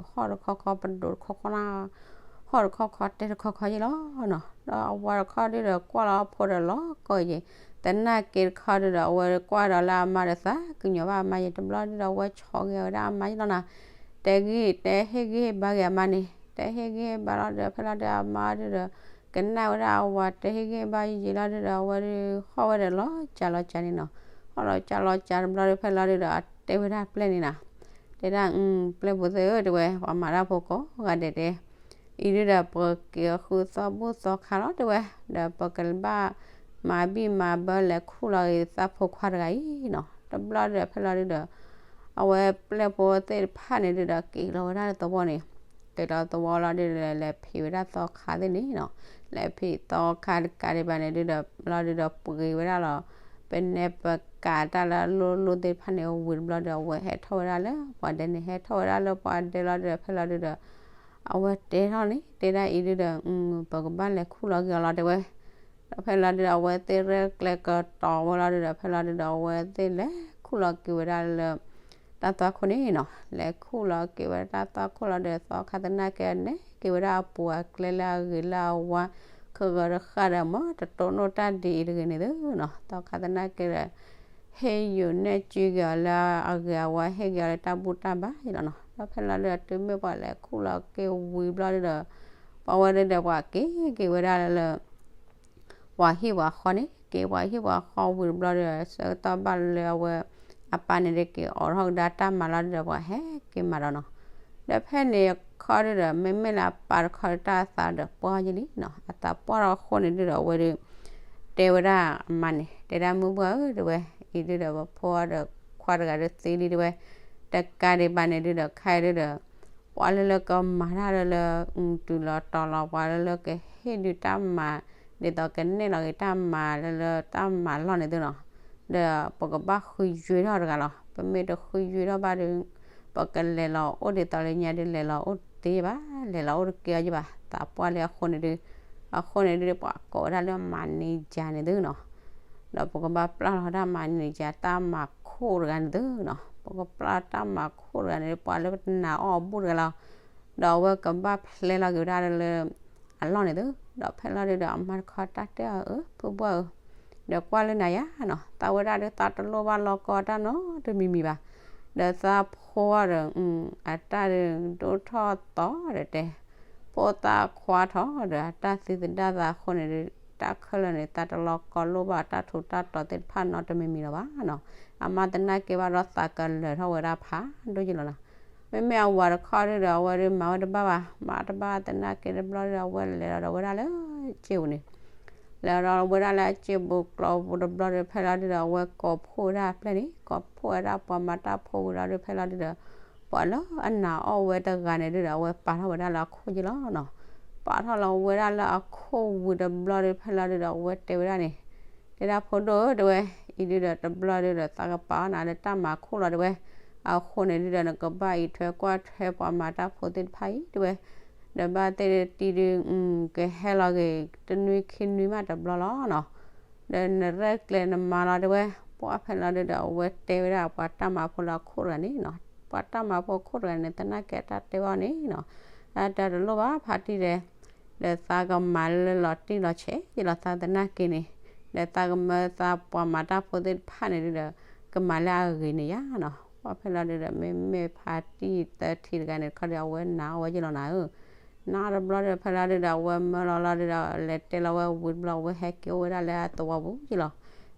ဟီၣ်တခီခီပဒိၣ်တခီခီနၤ, ဟီၣ်တခီခီတဲတခီခီယံာ်လီၤနီၤ, ဒီးအဝၤတခီဒုဒီးကွၢ်လီၤအဖိဒီးလီၤကီၢ်ယံၤ, သနာ်က့တခီဒုဒီး အဝဲကွၢ်ဒီးလၢအမါဒီးသးကညီၤဘၣ်အမါယံၤ တဘျီဒုဒီး အဝဲဆီၣ်ဂ့ၤဝဲဒၣ်အမါယံၤလီၤနၤ, တဲဂ့ၢ် တဲဟ့ၣ်ဂံၢ်ဟ့ၣ်ဘါက့ၤအမါန့ၣ် တဲဟ့ၣ်ဂံၢ်ဟ့ၣ်ဘါလီၤဒီး ဖဲလီၤဒုဒီး အမါဒုဒီး ကနၣ်ဝဲဒၣ်အဝၤတဲဟ့ၣ်ဂံၢ်ဟ့ၣ်ဘါယံာ်လီၤဒုဒီး အဝဲဒုးဟီၣ်ဝဲဒီးလီၤစှၤလီၤစှၤန့ၣ်နီၤ, ဟီၣ်လီၤစှၤလီၤစှၤတဘျီဒုး ဖဲလီၤဒုဒီး အတဲဝဲဒၣ်ပျဲၢ်န့ၣ်နၤ, တဲဒၣ် ပျဲၢ်ဖိသ့ၣ်ဧၢ တဲဝဲ ပှၤမၤတၢ်ဖိကိးဂၤဒဲးတဲ အံၤဒုဒီး ပက့ၤဃုသီဘူၣ်သီခါလီၤ တဲဝဲ, ဒီးပကဘၣ်မၤဘံၣ်မၤဘၢလဲၤခူၣ်လီၤက့ၤသးဖိခွါတဂၤအံၤနီၤ, တဘျီဒုဒီး ဖဲလီၤဒုဒီး အဝဲပျဲၢ်ဖိသ့ၣ်တဖၣ်န့ၣ်ဒုဒီး က့ၤလီၤဝဲဒၣ်လၢသဝီန့ၣ်, က့ၤလီၤသဝီလီၤဒုဒီး လဲၤဖံးဝဲဒၣ်သီခါသ့ၣ်န့ၣ်နီၤ, လဲၤဖံးသီခါတကးဒံးဘၣ်န့ၣ်ဒုဒီး ဘျီဒုဒီးပှ့ၤဝဲဒၣ်လီၤ ပနဲပကးတၢ်လၢအလိၤလိၤသ့ၣ်တဖၣ်န့ၣ် ဝံၤတဘျီဒီး အဝဲဟဲထီၣ်ဝဲဒၣ်လၢပှၤဒဲန့ၣ် ဟဲထီၣ်ဝဲဒၣ်လၢပှၤဒဲလီၤဒီး ဖဲလီၤဒုဒီး အဝဲတဲထီၣ်န့ၣ် တဲဒၣ်အံၤဒုဒီး ပကဘၣ်လဲၤခူၣ်လီၤက့ၤအီၤလီၤ တဲဝဲ, ဒီးဖဲလီၤဒုဒီး အဝဲသ့ၣ်ရဲၣ်ကျဲၤကတီၤဝဲလီၤဒုဒီး ဖဲလီၤဒုဒီး အဝဲသ့ၣ်လဲၤခူၣ်လီၤက့ၤဝဲဒၣ်လၢ တၢ်သွၣ်ခိၣ်န့ၣ်နီၤ, လဲၤခူၣ်လီၤက့ၤဝဲဒၣ်တၢ်သွၣ်ခိၣ်လီၤဒီး သီခါသနာ်က့န့ၣ်က့ၤဝဲဒၣ်အပူၤအကျဲလၢအဂ့ၤလၢအဝါ ခဂၢၤတဃၣ်ဒီး မ်တတိၢ်နီၣ်တၢ်ဒ်အံၤတဂ့ၤန့ၣ်သုနီၤ, သီခါသနာ်က့ဒီး ဟ့ၣ်ယုာ်နဲၣ်စုက့ၤအီၤလၢအဂ့ၤအဝါ ဟ့ၣ်က့ၤအီၤလၢတၢ်ဘူၣ်တၢ်ဘါယလီၤနီၤ, ဒီးဖဲလီၤဒုဒီး တုၤမ့ၢ်ပှၤလဲၤခူၣ်လီၤက့ၤဝံၤဘျီဒုဒီး ပှၤဝဲဒုဒီး ပှၤက့ၤက့ၤဝဲဒၣ်လၢ ပှၤဟံၣ်ပှၤဃီန့ၣ် က့ၤပှၤဟံၣ်ပှၤဃီဝံၤတဘျီဒီး ဆၢကတီၢ်ဘၣ်လၢအဝဲ အပၢ်န့ၣ်တက့ၤအိးထီၣ်ကဒါတၢ်မၤလီၤဒုဒီး ပှၤဟဲက့ၤမၤဒီးနီၤ, ဒီးဖဲန့ၣ်အခီဒုဒီး မ့မ့ၢ်လၢအပၢ်တခီဒီးတၢ်သးဒီးပှၢ်ယလံနီၤ, အသးပှၢ်ထီၣ်အဃိန့ၣ်ဒုဒီး အဝဲဒု တဲဝဲဒၣ်အမါန့ၣ် တဲဒၣ်မုၢ်ဘှၢ်ဧၢ တဲဝဲ, အံၤဒုဒီးပဖိဒီးခွါတဂၤဒုသ့လံတဲဝဲ, တကးဒံးဘၣ်န့ၣ်ဒုဒီး ခဲအံၤဒုဒီး ပှၤလၢလၢကမၤတၢ်လၢလၢ တုၤလီၤတီၤလီၤ ပှၤလၢလၢကဟ့ၣ်ဒုတၢ်မၤ ဒ်သိးကနဲၣ်လီၤက့ၤတၢ်မၤလၢလၢတၢ်မၤလီၢ်န့ၣ်သုနီၤ, ဒီးပကဘၣ်ဃုယွ့ထီၣ်တဂၤလီၤ. ပမ့ၢ်တဃုယွ့ထီၣ်ဘၣ်ဒီး ပကလဲၤလီၤအိၣ်ဒ်သိးလၢညါဒုး လဲၤလီၤအိၣ်တသ့ဘၣ်, လဲၤလီၤအိၣ်တကဲအီၤယဘၣ်, သးပှၢ်လံအဃိန့ၣ်ဒု, အဃိန့ၣ်ဒု ပှၤကိးဝဲဒၣ်လၢမၤန့ၢ်ယၤန့ၣ်သုနီၤ, ဒီးပကဘၣ်ပျၢ်လီၤဒၣ်မၤန့ၢ်ယၤတၢ်မၤခိၣ်တဂၤန့ၣ်သုနီၤ, ပကပျၢ်တၢ်မၤခိၣ်တဂၤန့ၣ် ပှၤလၢပတနာ်အီၣ်အဘူၣ်တဂၤလီၤ. ဒီးအဝဲကဘၣ်ဖျဲလီၤက့ၤဝဲဒၣ်လၢ အလီၢ်န့ၣ်သု, ဒီးဖဲလီၤဒုဒီး အမါတခီတၢ်တဲအီၤ အၢ ဖုဘှၢ်ဧၢ, ဒီးကွၢ်လၢနၤယါနီၤ, သးဝဲဒၣ်ဒုးသးတလိၣ်ဘၣ်လီၤကီတၢ်နီတမံၤမံၤဘၣ်, ဒီးသးဖိဒီး အတၢ်ဒုးဒိၣ်ထီၣ်သီဒီးတဲ ဖိသၣ်ခွါထီၣ်ဒီး အတၢ်သံသဒၣ်သးအဃိန့ၣ်ဒုး တၢ်ခဲလၢာ်န့ၣ် သးတလီၤကီလိၣ်ဘၣ်တၢ်ထူးတၢ်တီၤသ့ၣ်တဖၣ်နီတမံၤမံၤလီၤဘၣ်နီၤ, အမါသနာ်က့ဘၣ်ဒီးသးကလၢာ်ထီၣ်ဝဲဒၣ်ဖးဒိၣ်ယလီၤနီၤ. မ့မ့ၢ်အဝၤတခီဒုဒီး အဝဲဒုးမၤဝဲတဘၣ်ဘၣ်, မၤတဘၣ်သနာ်က့တဘျီဒီး အဝဲလဲၤလီၤဒီးဝဲဒၣ်လၢစ့ပူၤန့ၣ် လဲၤဒီးဝဲဒၣ်လၢအစ့ပူၤကျီပူၤတဘျီဒီး ဖဲလီၤဒုဒီး အဝဲကိးဖှိၣ်ဝဲဒၣ်အပျဲၢ်န့ၣ်, ကိးဖှိၣ်ဝဲဒၣ်ပှၤမၤတၢ်ဖိဝံၤလီၤဒုး ဖဲလီၤဒုဒီး ပှၤလၢအနာ်အီၣ်ဝဲတဂၤန့ၣ်ဒုဒီး အဝဲပာ်ထီၣ်ဝဲဒၣ်လၢအခိၣ်ယလီၤနီၤ. ပာ်ထီၣ်လီၤဝဲဒၣ်လၢအခိၣ်ဝံၤတဘျီဒီး ဖဲလီၤဒုဒီး အဝဲတဲဝဲဒၣ်န့ၣ်, တဲဒၣ်ဖိဒိၣ်ဧၢ တဲဝဲ, အံၤဒုဒီး တဘျီဒုဒီး သးကပာ်အီၣ်နၤလၢတၢ်မၤခိၣ်လီၤ တဲဝဲ, အဃိန့ၣ်ဒုဒီး နကဘၣ်အံးထွဲကွၢ်ထွဲပှၤမၤတၢ်ဖိသ့ၣ်တဖၣ်အံၤ တဲဝဲ ဒီးဘၣ်သ့ၣ်တံၤဒု ကဟဲလီၤက့ၤ တနွံခံနွံမးတဘျီလီၤနီၤ. ဒီးနရဲၣ်ကျဲၤနမၤလီၤ တဲဝဲ, ပှၤဖဲလီၤဒုဒီး အဝဲတဲဝဲဒၣ်ပှၤတၢ်မၤဖိလၢအခိၣ်တဂၤန့ၣ်နီၤ, ပှၤတၢ်မၤဖိအခိၣ်တဂၤန့ၣ် သနာ်က့အတၢ်တဲဘၣ်န့ၣ်နီၤ, အတၢ်တလိၣ်ဘၣ်ဖးတံၢ်ဒီး ဒီးသးကမၤလၢလီၤတံၢ်လီၤဆဲးယလီၤ သးသနာ်က့န့ၣ်, ဒီးသးကမၢသးပှၤမၤတၢ်ဖိသ့ၣ်တဖၣ်န့ၣ်ဒုဒီး ကမၤလၢအဂ့ၤန့ၣ်ယါနီၤ. ပှၤဖဲလီၤဒုဒီး မ့မ့ၢ်ဖးတံၢ်သၢထံၣ်တဂၤန့ၣ်တခီဒီး အဝဲနာ်အီၣ်ဝဲယလီၤနၤဧၢ နာ်တဘျီဒီး ဖဲလီၤဒုဒီး အဝဲမၢလီၤလီၤဒုဒီး လဲၤတဲလီၤဝဲဝံၤတဘျီ အဝဲဟဲက့ၤအိၣ်ဝဲဒၣ်လၢအသဝီပူၤယလီၤ.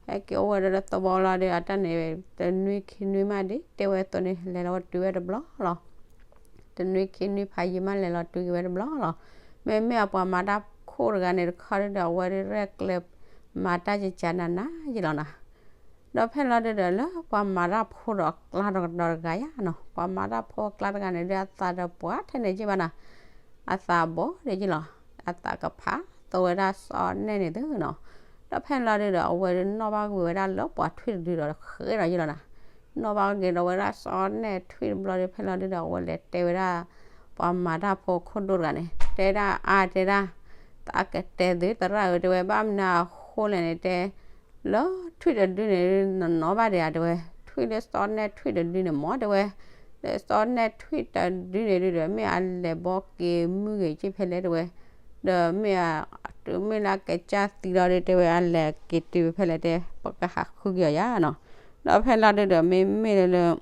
ဟဲက့ၤအိၣ်ဝဲဒၣ်လၢသဝီလီၤဒီး အတၢ်န့ၣ် တနွံခံနွံမးဒ်တဲဝဲအသိးန့ၣ် လဲၤလီၤဝဲတုၤဝဲတဘျီလီၤ. တနွံခံနွံဖးယံာ်မး လဲၤလီၤတုၤက့ၤဝဲတဘျီလီၤ. မ့မ့ၢ်အပှၤမၤတၢ်ခိၣ်တဂၤန့ၣ်တခီဒုဒီး အဝဲဒုးရဲၣ်ကျဲၤမၤတၢ်ကကးနးနးယလီၤနၤ. ဒီးဖဲလီၤဒုဒီး လၢပှၤမၤတၢ်ဖိဒီးအကျါတကဒီးတဂၤယါနီၤ, ပှၤမၤတၢ်ဖိအကျါတဂၤန့ၣ်ဒုး အသးဒီးပှၤထဲန့ၣ်က့ဘၣ်နၤ, အသးဘီဒဲးက့လီၤ, အသးကဖးသိဝဲဒၣ်စီၤနဲၣ်န့ၣ်သုနီၤ. ဒီးဖဲလီၤဒုဒီး အဝဲဒုးနီၣ်ဘၣ်ကွံာ်ဝဲဒၣ်လၢပှၤထွံၣ်တဒုဒီးဃဲဒီးယလီၤနၤ, နီၣ်ဘၣ်က့ၤဒီးဝဲဒၣ်စီၤနဲၣ်ထွံၣ်တဘျီဒီး ဖဲလီၤဒုဒီး အဝဲလဲၤတဲဝဲဒၣ် ပှၤမၤတၢ်ဖိခိၣ်ဒိၣ်တဂၤန့ၣ် တဲဒၣ်အါတဲဒၣ်, သးကတဲသုသရၣ်ဧၢ တဲဝဲ ဘၣ်မနုၤအဃိလဲၣ်န့ၣ်တဲ လၢထွံၣ်တဒုန့ၣ် နနီၣ်ဘၣ်ဒံးဧါ တဲဝဲ, ထွံၣ်လၢစီၤနဲၣ်ထွံၣ်တဒုန့ၣ်မ့ၢ် တဲဝဲ, လၢစီၤနဲၣ်ထွံၣ်တဒုန့ၣ်ဒုဒီး မ့ၢ်အလဲၤဘီက့ၤမုၢ်ဂ့ၤက့ဖဲလဲၣ် တဲဝဲ, ဒီးမ့ၢ်အ တုၤမ့ၢ်လၢအကစၢ်သံလီၤဒု တဲဝဲ အလဲၤက့ၤတုၤဖဲလဲၣ်တဲ ပကဟးဃုက့ၤအီၤယါနီၤ. ဒီးဖဲလီၤဒုဒီး မ့မ့ၢ်လၢ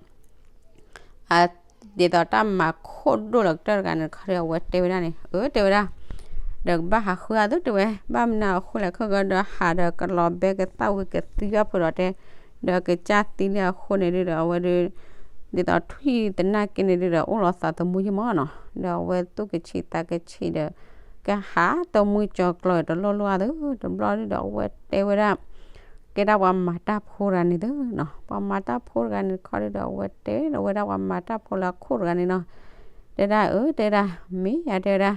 အ ဒ်သိးတၢ်မၤခိၣ်ဒိၣ်လီၤကတၢၢ်တဂၤန့ၣ်တခီဒီး အဝဲတဲဝဲဒၣ်န့ၣ် အၢ တဲဝဲဒၣ်, ဒီးကဘၣ်ဟးဃုအသိး တဲဝဲ, ဘၣ်မနုၤအဃိလဲၣ် ခဲကဒီးဟးဒီးကလီၤဘဲကသၣ်ဝံၤကသံအီၣ်ဖုးဒီးတဲ, ဒီးကစၢ်သံလံအဃိန့ၣ်ဒုဒီး အဝဲဒု ဒ်သိးထွံၣ်သနာ်က့န့ၣ်ဒုဒီး အိၣ်လီၤသးသမူယမီၢ်နီၤ, ဒီးအဝဲသူၣ်ကဆံးသးကဆံးဒီး ကဟးတမူကၠီၤကျီၤတလိၣ်လိၣ်အသိး တဘျီဒုဒီး အဝဲတဲဝဲဒၣ် ကဲဒၣ်ပှၤမၤတၢ်ဖိတဂၤန့ၣ်သုနီၤ, ပှၤမၤတၢ်ဖိတဂၤန့ၣ်တခီဒုဒီး အဝဲတဲဒီးဝဲဒၣ်ပှၤမၤတၢ်ဖိလၢအခိၣ်တဂၤန့ၣ်နီၤ, တဲဒၣ်အၢ တဲဒၣ် မ့ၢ်ယါတဲဝဲဒၣ်,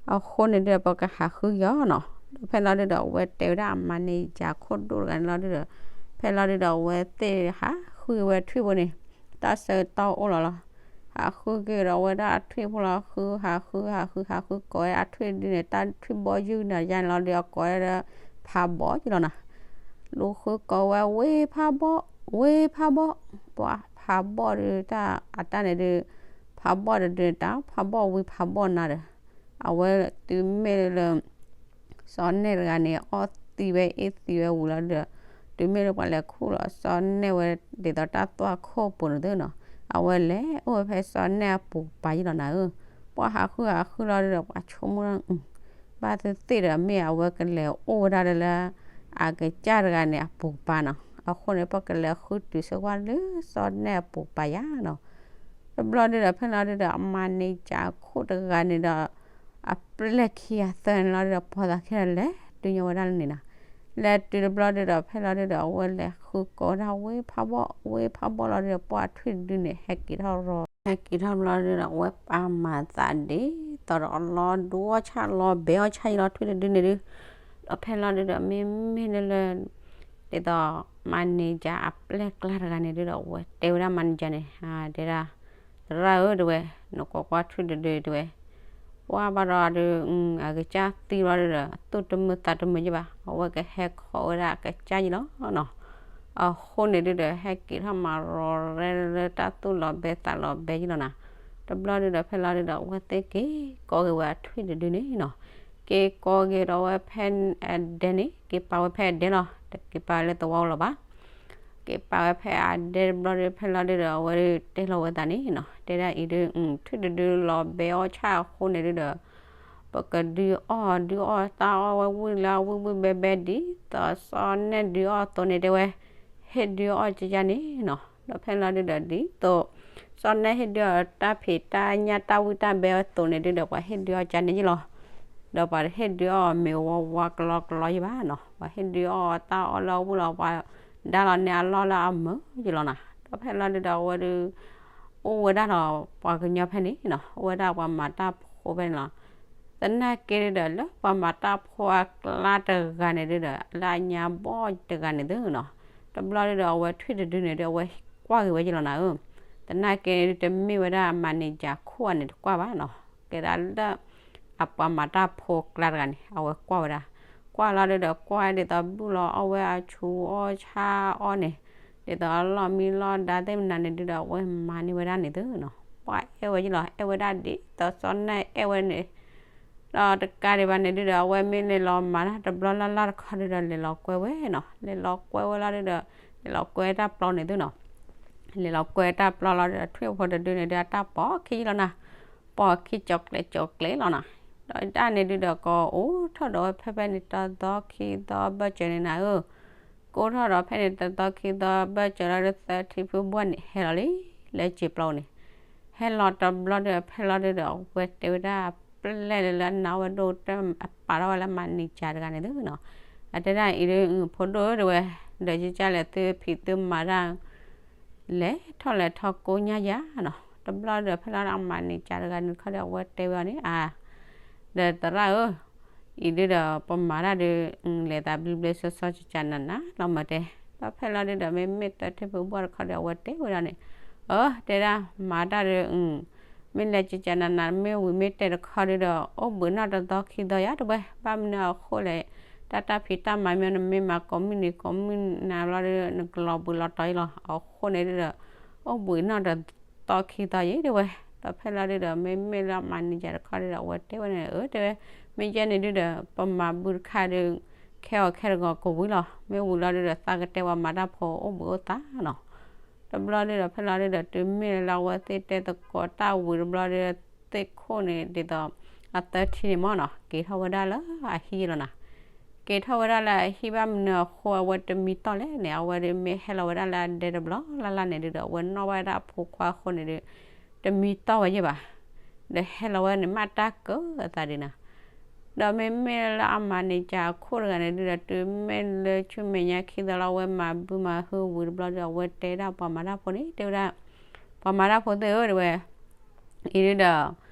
အဃိန့ၣ်ဒုဒီး ပကဟးဃုက့ၤအီၤနီၤ. ဒီးဖဲလီၤဒုဒီး အဝဲတဲဝဲဒၣ်အမၤန့ၢ်ယၤခိၣ်ဒိၣ်တဂၤန့ၣ်လီၤဒုဒီး ဖဲလီၤဒုဒီး အဝဲသ့ၣ်ဟးဃုဝဲထွံၣ်ဖိန့ၣ် တၢ်ဆၢကတီၢ်အိၣ်လီၤလီၤ. ဟးဃုက့ၤဒီးဝဲဒၣ်အထွံၣ်ဖိလီၤ ဃု ဟးဃု ဟးဃု ဟးဃုကိးဝဲအထွံၣ်တဒုန့ၣ် တၢ်ထွံၣ်ဘီယုၢ်နၤယါန့ၣ်လီၤဒုး အကိးဝဲဒၣ်ဖးဘီၣ်က့လီၤနၤ, လူၤဃုကိးဝဲ ဝ့ၢ်ဖးဘီၣ် ဝ့ၢ်ဖးဘီၣ်, ပှၤဖးဘီၣ်ဒုးတၢ်အတၢ်န့ၣ်ဒုး ဖးဘီၣ်တဒုန့ၣ် တၢ်ဖးဘီၣ်ဝံၤဖးဘီၣ်နၤဒီး အဝဲတုၤမ့ၢ်လၢ စီၤနဲၣ်တဂၤန့ၣ် အီၣ်သံဝဲအ့ၣ်သံဝဲဝံၤလီၤဒုဒီး တုၤမ့ၢ်လၢပှၤလဲၤခူၣ်လီၤစီၤနဲၣ်ဝဲဒ်သိးတၢ်သွၣ်ခိၣ်ပူၤန့ၣ်သုနီၤ, အဝဲလဲၤအိၣ်ဝဲဖဲစီၤနဲၣ်အပူၤပာ်ယလီၤနၤဧၢ, ပှၤဟးဃုဟးဃုလီၤဒုဒီး ပှၤဆိကမိၣ် ဘၣ်သ့ၣ်သ့ၣ်ဒီး မ့ၢ်အဝဲကလဲၤအိၣ်ဝဲဒၣ်လၢ အကစၢ်တဂၤန့ၣ်အပူၤပာ်နီၤ, အဃိန့ၣ် ပကလဲၤဃုတုၤဆၢကွၢ်လၢစီၤနဲၣ်အပူၤပာ်ယါနီၤ. တဘျီဒုဒီး ဖဲလီၤဒုဒီး အမၤန့ၢ်ကၠးအခိၣ်တဂၤန့ၣ်ဒီး အပျဲၢ်ခံဂၤသၢန့ၣ်လီၤဒုဒီး ပိာ်သးခဲဒီးလဲၤတုၤညီဝဲဒၣ်လၢန့ၣ်နီၤ. လဲၤတုၤတဘျီဒုဒီး ဖဲလီၤဒုဒီး အဝဲလဲၤဃုကိးဝဲဒၣ်ဝ့ၢ်ဖးဘီၣ် ဝ့ၢ်ဖးဘီၣ်လီၤဒုဒီး ပှၢ်ထွံၣ်တဒုန့ၣ် ဟဲက့ၤထီၣ်ရီ ဟဲက့ၤထီၣ်ဘျီဒုဒီး အဝဲပာ်မၤသးဒ်သိးဒီး အလီၤဒုးအီၣ်ဆၣ် လီၤဘဲအီၣ်ဆၣ်ယလီၤ ထွံၣ်တဒုန့ၣ်ဒု. ဒီးဖဲလီၤဒုဒီး မ့မ့ၢ်လၢလၢ ဒ်သိး မၤန့ၢ်ကၠးအပျဲၢ်ကျါတဂၤန့ၣ်ဒုဒီး အဝဲတဲဝဲဒၣ်မၤန့ၢ်ကၠးန့ၣ် တဲဒၣ် သရၣ်ဧၢ တဲဝဲ, နကွၢ်ကွၢ်ထွံၣ်တဒု တဲဝဲ, ပှၢ်ဘၣ်ဒီးဒု အကစၢ်သံလီၤဒုဒီး သူၣ်တမုာ်သးတမုာ်ယဘၣ်, အဝဲကဟဲခီဝဲဒၣ်အကစၢ်ယလီၤနီၤ. အဃိန့ၣ်ဒုဒီး ဟဲက့ၤထီၣ်မၤရီၤရဲလၢတၢ်သူၣ်လီၤဘဲသးလီၤဘဲယလီၤနီၤ. တဘျီဒုဒီး ဖဲလီၤဒုဒီး အဝဲသ့ၣ်က့ၤကိးက့ၤဝဲအထွံၣ်တဒုန့ၣ်နီၤ. က့ၤကိးက့ၤဒီးဝဲဖဲအဒဲန့ၣ် က့ၤပာ်ဝဲဖဲအဒဲလီၤ, တက့ၤပာ်ဝဲလၢသဝီလီၤဘၣ်. က့ၤပာ်ဝဲဖဲအဒဲတဘျီဒု ဖဲလီၤဒုဒီး အဝဲဒုတဲလီၤဝဲသးန့ၣ်နီၤ, တဲဒၣ်အံၤဒု ထွံၣ်တဒုလီၤဘဲအီၣ်ဆၣ်အဃိန့ၣ်ဒုဒီး ပကဒုးအီၣ်ဒုးအီၣ်တၢ်အီၣ်ဝဲဝံၣ်လၢအဝံၣ်ဝံၣ်ဘဲဘဲ ဒ်သိးစီၤနဲၣ်ဒုးအီၣ်အသိးန့ၣ်တဲဝဲ ဟ့ၣ်ဒုးအီၣ်ကၠၢန့ၣ်နီၤ. ဒီးဖဲလီၤဒုဒီး ဒ်သိး စီၤနဲၣ်ဟ့ၣ်ဒုးအီၣ်တၢ်ဖံးတၢ်ညၣ်တၢ်ဝံၣ်တၢ်ဘဲအသိးန့ၣ်ဒုဒီး ပှၤဟ့ၣ်ဒုးအီၣ်ကၠၢန့ၣ်ယလီၤ. ဒီးပှၤတဟ့ၣ်ဒုးအီၣ်မ့ၤဝါဝါကလီကလီယဘၣ်နီၤ, ပှၤဟ့ၣ်ဒုးအီၣ်တၢ်အီၣ်လၢအဝံၣ်လီၤ ပှၤဒါလီၤန့ၢ်အလီၢ်လၢအမုာ်ယလီၤနီၤ. ဒီးဖဲလီၤဒုဒီး အဝဲဒု အိၣ်ဝဲဒၣ်ဒီးပှၤကညီဖဲန့ၣ်နီၤ, အိၣ်ဝဲဒၣ်ပှၤမၤတၢ်ဖိဖဲန့ၣ်လီၤ. သနာ်က့ဒုဒီး လၢပှၤမၤတၢ်ဖိအကျါတဂၤန့ၣ်ဒုဒီး လၢအညါဘီၣ်တဂၤန့ၣ်သုနီၤ. တဘျီဒုဒီး အဝဲထွံၣ်တဒုန့ၣ်ဒု အဝဲကွၢ်က့ၤဝဲယလီၤနၤဧၢ. သနာ်က့ဒု တမ့ၢ်ဝဲဒၣ်မၤန့ၢ်ကၠးခိၣ်အန့ၣ်တကွၢ်ဘၣ်နီၤ, ကဲဒၣ်လၢ အပှၤမၤတၢ်ဖိကျါတဂၤန့ၣ် အဝဲကွၢ်ဝဲဒၣ်, ကွၢ်လီၤဒုဒီး ကွၢ်ဒ်သိးဘုၣ်လီၤအီၣ်ဝဲအဆူအီၣ်ဆၣ်အီၣ်န့ၣ်, ဒ်သိးအလီၢ်မံလီၢ်ဒါသ့ၣ်မနုၤန့ၣ်ဒုဒီး အဝဲမၤန့ၢ်ဝဲဒၣ်န့ၣ်သုနီၤ. ပှၤအဲၣ်ဝဲယလီၤ အဲၣ်ဝဲဒၣ်ဒ်သိးစီၤနဲၣ်အဲၣ်ဝဲန့ၣ် ဒီးတကးဒံးဘၣ်န့ၣ်ဒုဒီး အဝဲမ့ၢ်လဲၤလီၤမၤတၢ်တဘျီလၢ်လၢ်တခီဒုဒီး လဲၤလီၤကွဲဝဲနီၤ, လဲၤလီၤကွဲဝဲလီၤဒုဒီး လဲၤလီၤကွဲတၢ်ပျီန့ၣ်သုနီၤ. လဲၤလီၤကွဲတၢ်ပျီလီၤဒီး ထွံၣ်ဖိတဒုန့ၣ်ဒု အတၢ်ပိာ်ခံလီၤနၤ, ပိာ်ခံကၠီၤကျဲးကၠီၤကျဲးလီၤနီၤ. ဒီးတၢ်န့ၣ်ဒုဒီး ကအိၣ်ထီၣ်ဒီးဝဲဖဲဖဲန့ၣ် တသီခံသီဘၢၣ်စၢၤန့ၣ်နၤဧၢ. ကအိၣ်ထီၣ်ဒီးဖဲန့ၣ် တသီခံသီဘၢၣ်စၢၤလီၤဒီး သၢထံဖုဘှီၣ်န့ၣ် ဟဲလီၤလံ လၢစံာ်ပျီန့ၣ် ဟဲလီၤတဘျီဒီး ဖဲလီၤဒုဒီး အဝဲတဲဝဲဒၣ် ပျဲၢ်လၢလၢအနာ်ဝဲဒိၣ်တၢ်အပာ်ထီၣ်ဝဲလၢမၤန့ၢ်ကၠးတဂၤန့ၣ်သုနီၤ. အတဲဒၣ်အံၤဒု ဖိဒိၣ်ဧၢ တဲဝဲ, ဒီးယကလဲၤသုဖံးသုမၤတၢ် လဲၤထီၣ်လဲၤထီၣ်ကိးညါယၤနီၤ. တဘျီဒီး ဖဲလီၤဒုအမၤန့ၢ်ကၠးတဂၤန့ၣ်တခီဒီး အဝဲတဲဝဲအီၤန့ၣ် အါ ဒီးသရၣ်ဧၢ, အံၤဒုဒီး ပမၤတၢ်ဒု လဲၤသးဘျ့ဘျ့ဆှီဆှီ ကၠးကၠးနးနးလီၤမးတဲ. ဒီးဖဲလီၤဒုဒီး မ့မ့ၢ်သၢထံၣ်ဖုဘှီၣ်တခီဒီး အဝဲတဲဝဲဒၣ်န့ၣ်, အၢ တဲဒၣ် မၤတၢ်ဒု မ့ၢ်လဲၤကၠးကၠးနးနး မ့ၢ်ဝံၤမ့ၢ်တဲာ်တခီဒုဒီး အိၣ်ဘှံးနီၣ်တသီခံသီယါ တဲဝဲ, ဘၣ်မနုၤအဃိလဲၣ်, တၢ်တၢ်ဖံးတၢ်မၤမ့ၢ်နမ့ၢ်မၤကိးမုၢ်နံၤ ကိးမုၢ်နၤဘျီဒု နကလီၤဘှံးလီၤတီၤအံၤလီၤ. အဃိန့ၣ်ဒုဒီး အိၣ်ဘှံးနီၣ်တသီခံသီယါ တဲဝဲ. ဒီးဖဲလီၤဒုဒီး မ့မ့ၢ်လၢအမၤန့ၢ်ကၠးတခီဒုဒီး အဝဲတဲဝဲန့ၣ် အၢ တဲဝဲ, မ့ၢ်ယဲန့ၣ်ဒုဒီး ပမၤဘုတခါဒု ခဲအီၤခဲတဂီၤကဝံၤလီၤ. မ့ၢ်ဝံၤလီၤဒုဒီး သးကတဲပှၤမၤတၢ်ဖိအိၣ်ဘှံးအိၣ်သါနီၤ. တဘျီဒုဒီး ဖဲလီၤဒုဒီး တုၤမ့ၢ်လၢအဝဲသ့ၣ်တဲသကိးတၢ်ဝံၤတဘျီဒု သ့ၣ်ခိၣ်န့ၣ်ဒ်သိး အသၢထံန့ၣ်မ့ၢ်နီၤ က့ၤထီၣ်ဝဲဒၣ်လၢအဟံၣ်လီၤနၤ. က့ၤထီၣ်ဝဲဒၣ်လၢအဟံၣ် ဘၣ်မနုၤအဃိ အဝဲတမံတီၢ်လဲၣ်န့ၣ် အဝဲဒုးမ့ၢ်ဟဲလီၤဝဲဒၣ်လၢအဒဲတဘျီလၢ်လၢ်န့ၣ်ဒုဒီး အဝဲနီၣ်ဘၣ်ဝဲဒၣ်အဖိခွါအဃိန့ၣ်ဒု တမံတီၢ်ဝဲယဲၢ်ဘၣ်. ဒီးဟဲလီၤဝဲန့ၣ် မ့ၢ်တၢ်ကၢအသးဒုးနၤ. ဒီးမ့မ့ၢ်လၢအမၤန့ၢ်ကၠးအခိၣ်တဂၤန့ၣ်ဒုဒီး တုၤမ့ၢ်လၢဆူမဲာ်ညါခံသီလၢအဝဲမၤဘုမၤဟုဝံၤတဘျီဒု အဝဲတဲဒၣ်ပှၤမၤတၢ်ဖိန့ၣ် တဲဝဲဒၣ်, ပှၤမၤတၢ်ဖိသ့ၣ်ဧၢ တဲဝဲ အံၤဒုဒီး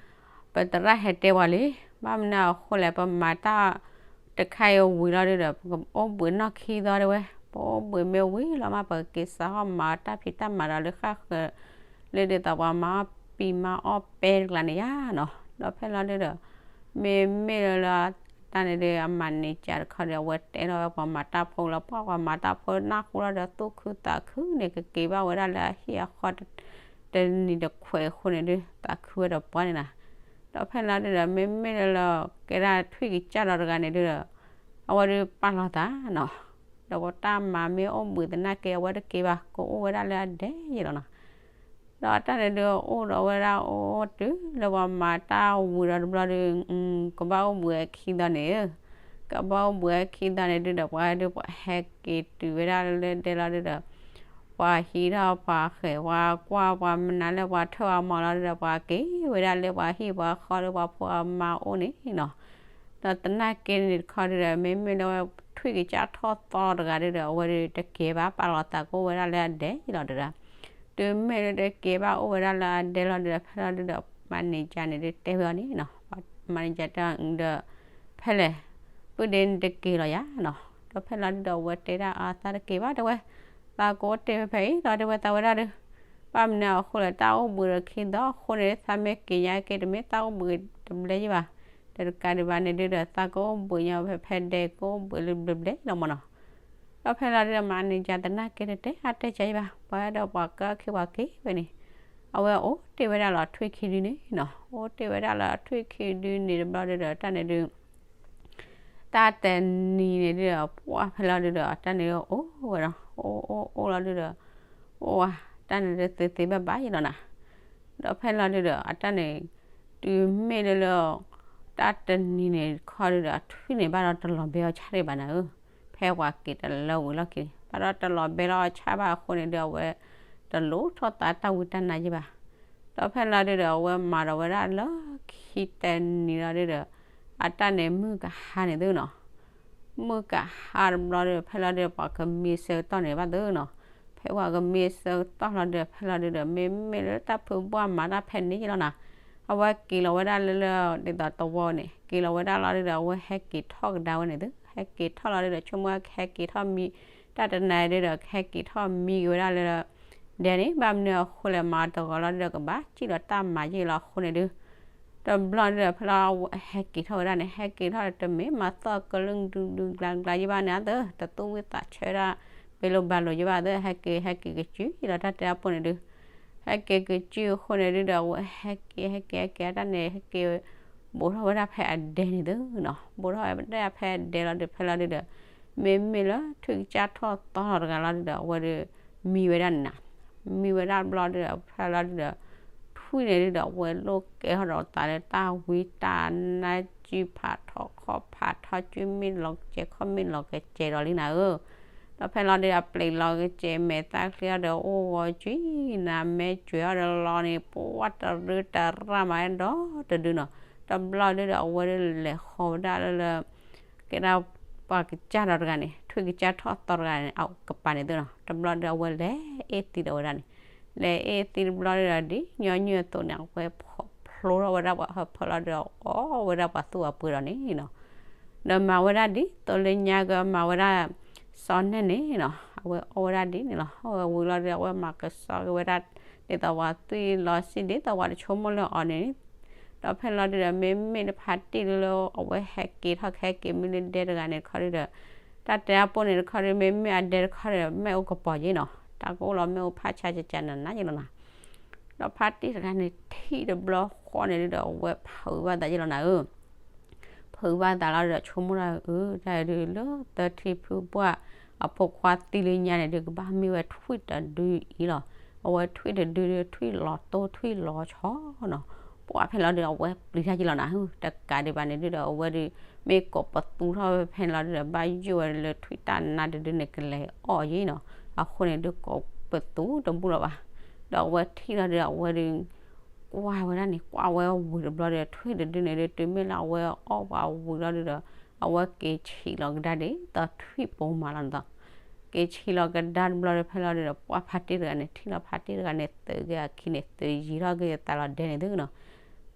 ပသရၣ်ဟဲတဲပှၤလံ, ဘၣ်မနုၤအဃိလဲၣ် ပမၤတၢ်တခါအံၤဝံၤလီၤဒုဒီး ပကအိၣ်ဘှံးနီၣ်ခံသီတဲဝဲ, ပအိၣ်ဘှံးမ့ၢ်ဝံၤလီၤမး ပကက့ၤစးထီၣ်မၤတၢ်ဖံးတၢ်မၤဒီးလၢဃၣ်ဃၢၤ လၢဒ်သိးပှၤမၤအီၣ်ပံၤမၤအီၣ်ပဲတကျါန့ၣ်ယါနီၤ. ဒီးဖဲလီၤဒုဒီး မ့မ့ၢ်လၢလၢ တၢ်န့ၣ်ဒု အမၤန့ၢ်ကၠးတခီဒီး အဝဲတဲလီၤဝဲပှၤမၤတၢ်ဖိလီၤ. ပှၤမၤတၢ်ဖိနၢ်ဟူလီၤဒီး သူၣ်ခုသးခုန့ၣ် ကက့ၤဘၣ်ဝဲဒၣ်လၢအဟံၣ်အဃီ တနံၤတခွဲးအဃိန့ၣ်ဒု သးခုဝဲဒီးပှၤန့ၣ်နၤ. ဒီးဖဲလီၤဒုဒီး မ့မ့ၢ်လၢလၢ ကဲဒၣ်ထွံၣ်ကစၢ်ဒီးတဂၤန့ၣ်ဒုဒီး အဝဲဒုးပာ်လီၤသးနီၤ. ဒီးပတၢ်မၤမ့ၢ်အိၣ်ဘှံးသနာ်က့ အဝဲတက့ၤဘၣ် ကအိၣ်ဝဲဒၣ်လၢအဒဲယဲၢ်လီၤနီၤ. ဒီးတၢ်န့ၣ်ဒုးအိၣ်ဒီးဝဲဒၣ်အိၣ်တုၤလၢပှၤမၤတၢ်ဝံၤဒီးတဘျီဒုး ကဘၣ်အိၣ်ဘှံးခံသီန့ၣ်, ကဘၣ်အိၣ်ဘှံးခံသီန့ၣ်ဒုဒီး ပှၤဒုးပှၤဟဲက့ၤတုၤဝဲဒၣ်လၢဒဲလီၤဒုဒီး ပှၤဟံးထီၣ်ပှၤဃဲၤပှၤကွၢ်ပှၤမနုၤလၢပှၤထၢၣ်အမီၤလီၤဒီး ပှၤက့ၤဝဲဒၣ်လၢပှၤဟံၣ်ပှၤဃီလၢပှၤဖိအမါအိၣ်န့ၣ်နီၤ. ဒီးသနာ်က့န့ၣ်တခီဒုဒီး မ့မ့ၢ်လၢဝဲထွံၣ်ကစၢ်ထီၣ်သီတဂၤဒုဒီး အဝဲဒုတကဲဘၣ် ပာ်လီၤသးကအိၣ်ဝဲဒၣ်လၢအဒဲးလီၤတဂၤ. တုၤမ့ၢ်လၢတကဲဘၣ်အိၣ်ဝဲဒၣ်လၢအဒဲးလီၤဒုဒီး ဖဲလီၤဒုဒီး မၤန့ၢ်ကၢန့ၣ်ဒုတဲဝဲအီၤန့ၣ်နီၤ. မၤန့ၢ်ကၢတဲအီၤဒီး ဖဲလဲၣ် ပုၢ်ဒ့နတက့ၤလီၤယၤနီၤ. ဒီးဖဲလီၤဒုဒီး အဝဲတဲဒၣ်အသးတက့ၤဘၣ်တဲဝဲ, သးကအိၣ်တ့ၢ်ဖဲဖဲအံၤလီၤတဲဝဲသးဝဲဒၣ်ဒီး, ဘၣ်မနုၤအဃိလဲၣ် တၢ်အိၣ်ဘှံးဒီးခံသီအဃိန့ၣ် သးမ့ၢ်က့ၤညါက့ၤတမ့ၢ်သးအိၣ်ဘှံးတဘျဲယဘၣ်, တကးဒံးဘၣ်န့ၣ်ဒုဒီး သးကအိၣ်ဘှံးညါဖဲဖဲဒဲး ကအိၣ်ဘှံးလၢဘျဲဘျဲလီၤမၢ်နီၤ. ဒီးဖဲလီၤဒုဒီး မၤန့ၢ်ကၢသနာ်က့တတဲ အတဲကၢယဘၣ် ပှၤအဲၣ်ဒိးပှၤကၢခ့ပှၤက့ၤဝဲန့ၣ်, အဝဲအိၣ်တ့ၢ်ဝဲဒၣ်လီၤထွံၣ်ခံဒုန့ၣ်နီၤ. အိၣ်တ့ၢ်ဝဲဒၣ်လီၤထွံၣ်ခံဒုန့ၣ်တဘျီဒုဒီး တၢ်န့ၣ်ဒု တၢ်တနံၤန့ၣ်ဒုဒီး ပှၢ်ဖဲလီၤဒုဒီး တၢ်န့ၣ်အိၣ်ဝဲဒီး အိၣ်အိၣ်အိၣ်လီၤဒုဒီး အိၣ်ဝဲ တၢ်န့ၣ်ဒုသ့သ့ဘၣ်ဘၣ်ယလီၤနၤ. ဒီးဖဲလီၤဒုဒီး အတၢ်န့ၣ် တုၤမ့ၢ်လၢလၢ တၢ်တနံၤန့ၣ်ခီဒုဒီး အထွံၣ်န့ၣ်ဘၣ်ဒီးတလီၤဘဲအီၤဆၣ်ဒံးဘၣ်နၤဧၢ, ဖဲပှၤက့ၤတလၢဝံၤလီၢ်ခံန့ၣ် ဘၣ်ဒီးတလီၤဘဲလီၤအီၤဆၣ်ဘၣ်အဃိန့ၣ်ဒု အဝဲ တလိၣ်ထီၣ်သးတၢ်ဝံတၢ်နါယဘၣ်. ဒီးဖဲလီၤဒုဒီး အဝဲမၤဒီးဝဲဒၣ်လၢခံတနံၤလီၤဒုဒီး အတၢ်န့ၣ်မုၢ်ကဟါန့ၣ်သုနီၤ. မုၢ်ကဟါတဘျီဒီး ဖဲလီၤဒုဒီး ပှၤကမံဆၢကတီၢ်န့ၣ်ဘၣ်သုနီၤ. ဖဲပှၤကမံဆၢကတီၢ်လီၤဒုဒီး ဖဲလီၤဒုဒီး မ့မ့ၢ်လၢတၢ်ဖုဘၣ်မၤတၢ်ဖဲန့ၣ်ယလီၤနၤ. အဝဲက့ၤလီၤဝဲဒၣ်လၢလၢ ဒ်သိးသဝီန့ၣ် က့ၤလီၤဝဲဒၣ်လီၤဒုဒီး အဝဲဟဲက့ၤထီၣ်ကဒါဝဲန့ၣ်သု, ဟဲက့ၤထီၣ်လီၤဒုဒီး ဆိကမိၣ်ဟဲက့ၤထီၣ်မံ တၢ်တနၤဒုဒီး ကဟဲက့ၤထီၣ်မံက့ၤဝဲဒၣ်လၢ ဒဲန့ၣ် ဘၣ်မနုၤအဃိလဲၣ် မၤတဂီၤလီၤဒုဒီး ကဘၣ်စံၣ်လီၤတၢ်မၤယ့ၢ်လီၤအဃိန့ၣ်ဒု တဘျီဒုဒီး ဖဲလီၤဟဲက့ၤထီၣ်ဝဲဒၣ်န့ၣ် ဟဲက့ၤထီၣ်တမ့ၢ်မၤသီၣ်ကလုၢ်ဒူဒူကျါကျါယဘၣ်န့ၣ်အသၢ, တသူၣ်ဝံၣ်သးဆၢဒၣ် ပ့ၤလိဘၤလိၤယဘၣ်သၢ, ဟဲက့ၤဟဲက့ၤကစုလီၤတၢ်တဲအပူၤန့ၣ်ဒု ဟဲက့ၤကစုအဃိန့ၣ်ဒုဒီး အဝဲဟဲက့ၤဟဲက့ၤဟဲက့ၤအတၢ်န့ၣ် ဟဲက့ၤ ဘူးထီၣ်ဝဲဒၣ်ဖဲအဒဲန့ၣ်သုနီၤ. ဘူးထီၣ်ဝဲဒၣ်ဖဲအဒဲလီၤဒု ဖဲလီၤဒုဒီး မ့မ့ၢ်လၢထွံၣ်ကစၢ်ထီၣ်သီလီၤတဂၤလီၤဒုဒီး အဝဲဒု မံဝဲဒၣ်န့ၣ်နၤ. မံဝဲဒၣ်တဘျီဒုဒီး ဖဲလီၤဒုဒီး ထွံၣ်န့ၣ်ဒုဒီး အဝဲလိၣ်ကဲထီၣ်ဒီးသးလၢတၢ်ဝံတၢ်နါ စုဖးထီၣ်ခီၣ်ဖးထီၣ် စုမ့ၢ်လီၤကစဲးခီၣ်မ့ၢ်လီၤကစဲးဒီးလံနၤဧၢ. ဒီးဖဲလီၤဒုဒီး အပျံၤလီၤကစဲး မဲာ်သၣ်ချံအီၤဒီး အိၣ်ဂီၤကွံာ်နၤ မဲာ်ကွံာ်အီၤဒီးလီၤန့ၣ် ပှၢ်တရၢတရၢမးဒီးတဒုနီၤ. တဘျီဒုဒီး အဝဲဒုလဲၤဃီၤဝဲဒၣ်လၢလၢ ကဲဒၣ်ပှၤကစၢ်ဒီးတဂၤန့ၣ် ထွံၣ်ကစၢ်ထီၣ်သီတဂၤန့ၣ် အကပၤန့ၣ်သုနီၤ. တဘျီဒုအဝဲလဲၤအ့ၣ်သံဒီးဝဲဒၣ်န့ၣ်, လဲၤအ့ၣ်သံတဘျီဒုဒီး ဒ်ညီနုၢ်အသိးန့ၣ် အဝဲဖျိထီၣ်ဝဲဒၣ်ပှၤဟၢဖၢလီၤဒုဒီး အီၣ်ဝဲဒၣ်ပှၤသူၣ်အပှ့ၤဒီးန့ၣ်နီၤ. ဒီးမၤဝဲဒၣ်ဒ်သိးလၢညါကမၤဝဲဒၣ် စီၤနဲၣ်န့ၣ်နီၤ အဝဲအီၣ်ဝဲဒၣ်ဒ်န့ၣ်လီၤ. အီၣ်ဝဲဝံၤလီၤဒုဒီး အဝဲမၤကဆှီက့ၤဝဲဒၣ် ဒ်သိးပှၤသွံၣ်လီၤစံၣ် ဒ်သိးပှၤတဆိကမိၣ်လၢအီၤန့ၣ် ဒီးဖဲလီၤဒုဒီး မ့မ့ၢ်တဖါတံၢ်လၢလၢ အဝဲဟဲက့ၤထီၣ်ကဟဲက့ၤမ့ၢ်လၢဒဲတဂၤန့ၣ်တခီဒုဒီး တၢ်တဲအပူၤန့ၣ်တခီဒု မ့မ့ၢ်အဒဲတခီဒီး မ့ၣ်အူကပီၤက့ၤနီၤ တၢ်ကအိၣ်လီၤမ့ၣ်အူဖးဆါကကနၤနၤယလီၤနၤ. ဒီးဖါတံၢ်တဂၤန့ၣ်ထံၣ်တဘျီဃီန့ၣ်ဒုဒီး အဝဲဖုးဘၣ်သးယလီၤနၤဧၢ ဖုးဘၣ်သးလီၤဒုဒီး ဆိကမိၣ်ဒၣ်အၢ တၢ်ဒုလၢသၢထံဖုဘၣ် အဖိခွါသံလၢညါန့ၣ်ဒု ကဘၣ်မ့ၢ်ဝဲထွံၣ်တဒုအံၤလီၤ. အဝဲထွံၣ်တဒုဒု ထွံၣ်လီၤတိၢ်ထွံၣ်လီၤဆီနီၤ. ပှၢ်ဖဲလီၤဒု အဝဲပျံၤတၢ်ယလီၤနၤဧၢ တကးဒံးဘၣ်န့ၣ်ဒုဒီး အဝဲဒု မ့ၢ်ကိးပသူထီၣ်ဝဲဖဲန့ၣ်လီၤဒုဒီး ဘၣ်ယိၣ်ဝဲလၢထွံၣ်တၢ်နါတဒုန့ၣ် ကလဲၤအီၣ်ယံၤနီၤ. အဃိန့ၣ်ဒု ကိးပသူတဘူၣ်လီၤဘၣ်. ဒီးအဝဲထံၣ်လီၤဒုဒီး အဝဲဒု ကွၢ်ဝဲဒၣ်န့ၣ် ကွၢ်ဝဲဝံၤတဘျီဒီး ထွံၣ်တဒုန့ၣ်ဒု တုၤမ့ၢ်လၢအဝဲအီၣ်ပှၤဝံၤလီၤဒုဒီး အဝဲက့ၤဆံးလီၤကဒါဒ်သိးထွံၣ်ပိမးလီၤန့ၣ်ဒီး က့ၤဆံးလီၤကဒါတဘျီဒီး ဖဲလီၤဒုဒီး ပှၢ်ဖါတံၢ်တဂၤန့ၣ် ထံၣ်လီၤဖါတံၢ်တဂၤန့ၣ် သုးက့ၤအခံန့ၣ် သုးယံၤထီၣ်က့ၤသးလီၤဒဲန့ၣ်သုနီၤ.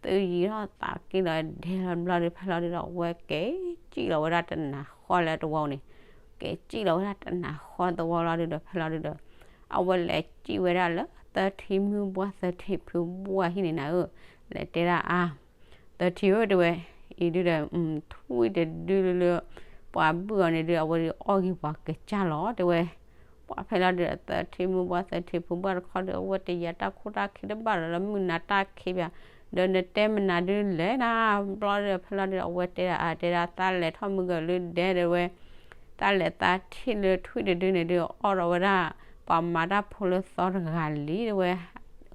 သုးယံၤထီၣ်သးက့ၤလီၤဒဲလီၤတဘျီဒီး ဖဲလီၤဒုဒီး အဝဲက့ၤစံၣ်လီၤဝဲဒၣ်တနၤဃီလၢသဝီန့ၣ် က့ၤစံၣ်လီၤဝဲဒၣ်တနၤဃီသဝီလီၤဒုဒီး ဖဲလီၤဒုဒီး အဝဲလဲၤစံၣ်ဝဲဒၣ်လၢသၢထံမုၢ်ဘှၢ်သၢထံဖုဘှၢ်ဟံၣ်န့ၣ်နၤဧၢ လဲၤတဲဒၣ်အါ သၢထံဧၢ တဲဝဲ အံၤဒုဒီး ထွံၣ်တဒုလၢ ပှၤဘုၣ်အီၤန့ၣ်ဒု အဝဲဒုးအီၣ်ဂ့ၤပှၤကစၢ်လီၤ တဲဝဲ. ပှၢ်ဖဲလီၤဒုဒီး သၢထံမုၢ်ဘှၢ်သၢထံဖုဘှၢ်တခီဒီး အဝဲတယၤတၢ်ခိၣ်တၢ်ခံတဘၣ်လီၤ လၢမုၢ်နၤတၢ်ခံဘၣ် ဒီးနတဲမနုၤဒုလဲၣ်နၤ ဘျီဒီး ဖဲလီၤဒုဒီး အဝဲတဲဒၣ်အါ တဲဒၣ်သးလဲၤထီၣ်မုၢ်ကလၢဒဲ တဲဝဲ တၢ်လဲၤသးထံၣ်လၢထွံၣ်တဒုန့ၣ်ဒုး အီၣ်ဒီးဝဲဒၣ် ပှၤမၤတၢ်ဖိလၢသီတဂၤလံ တဲဝဲ.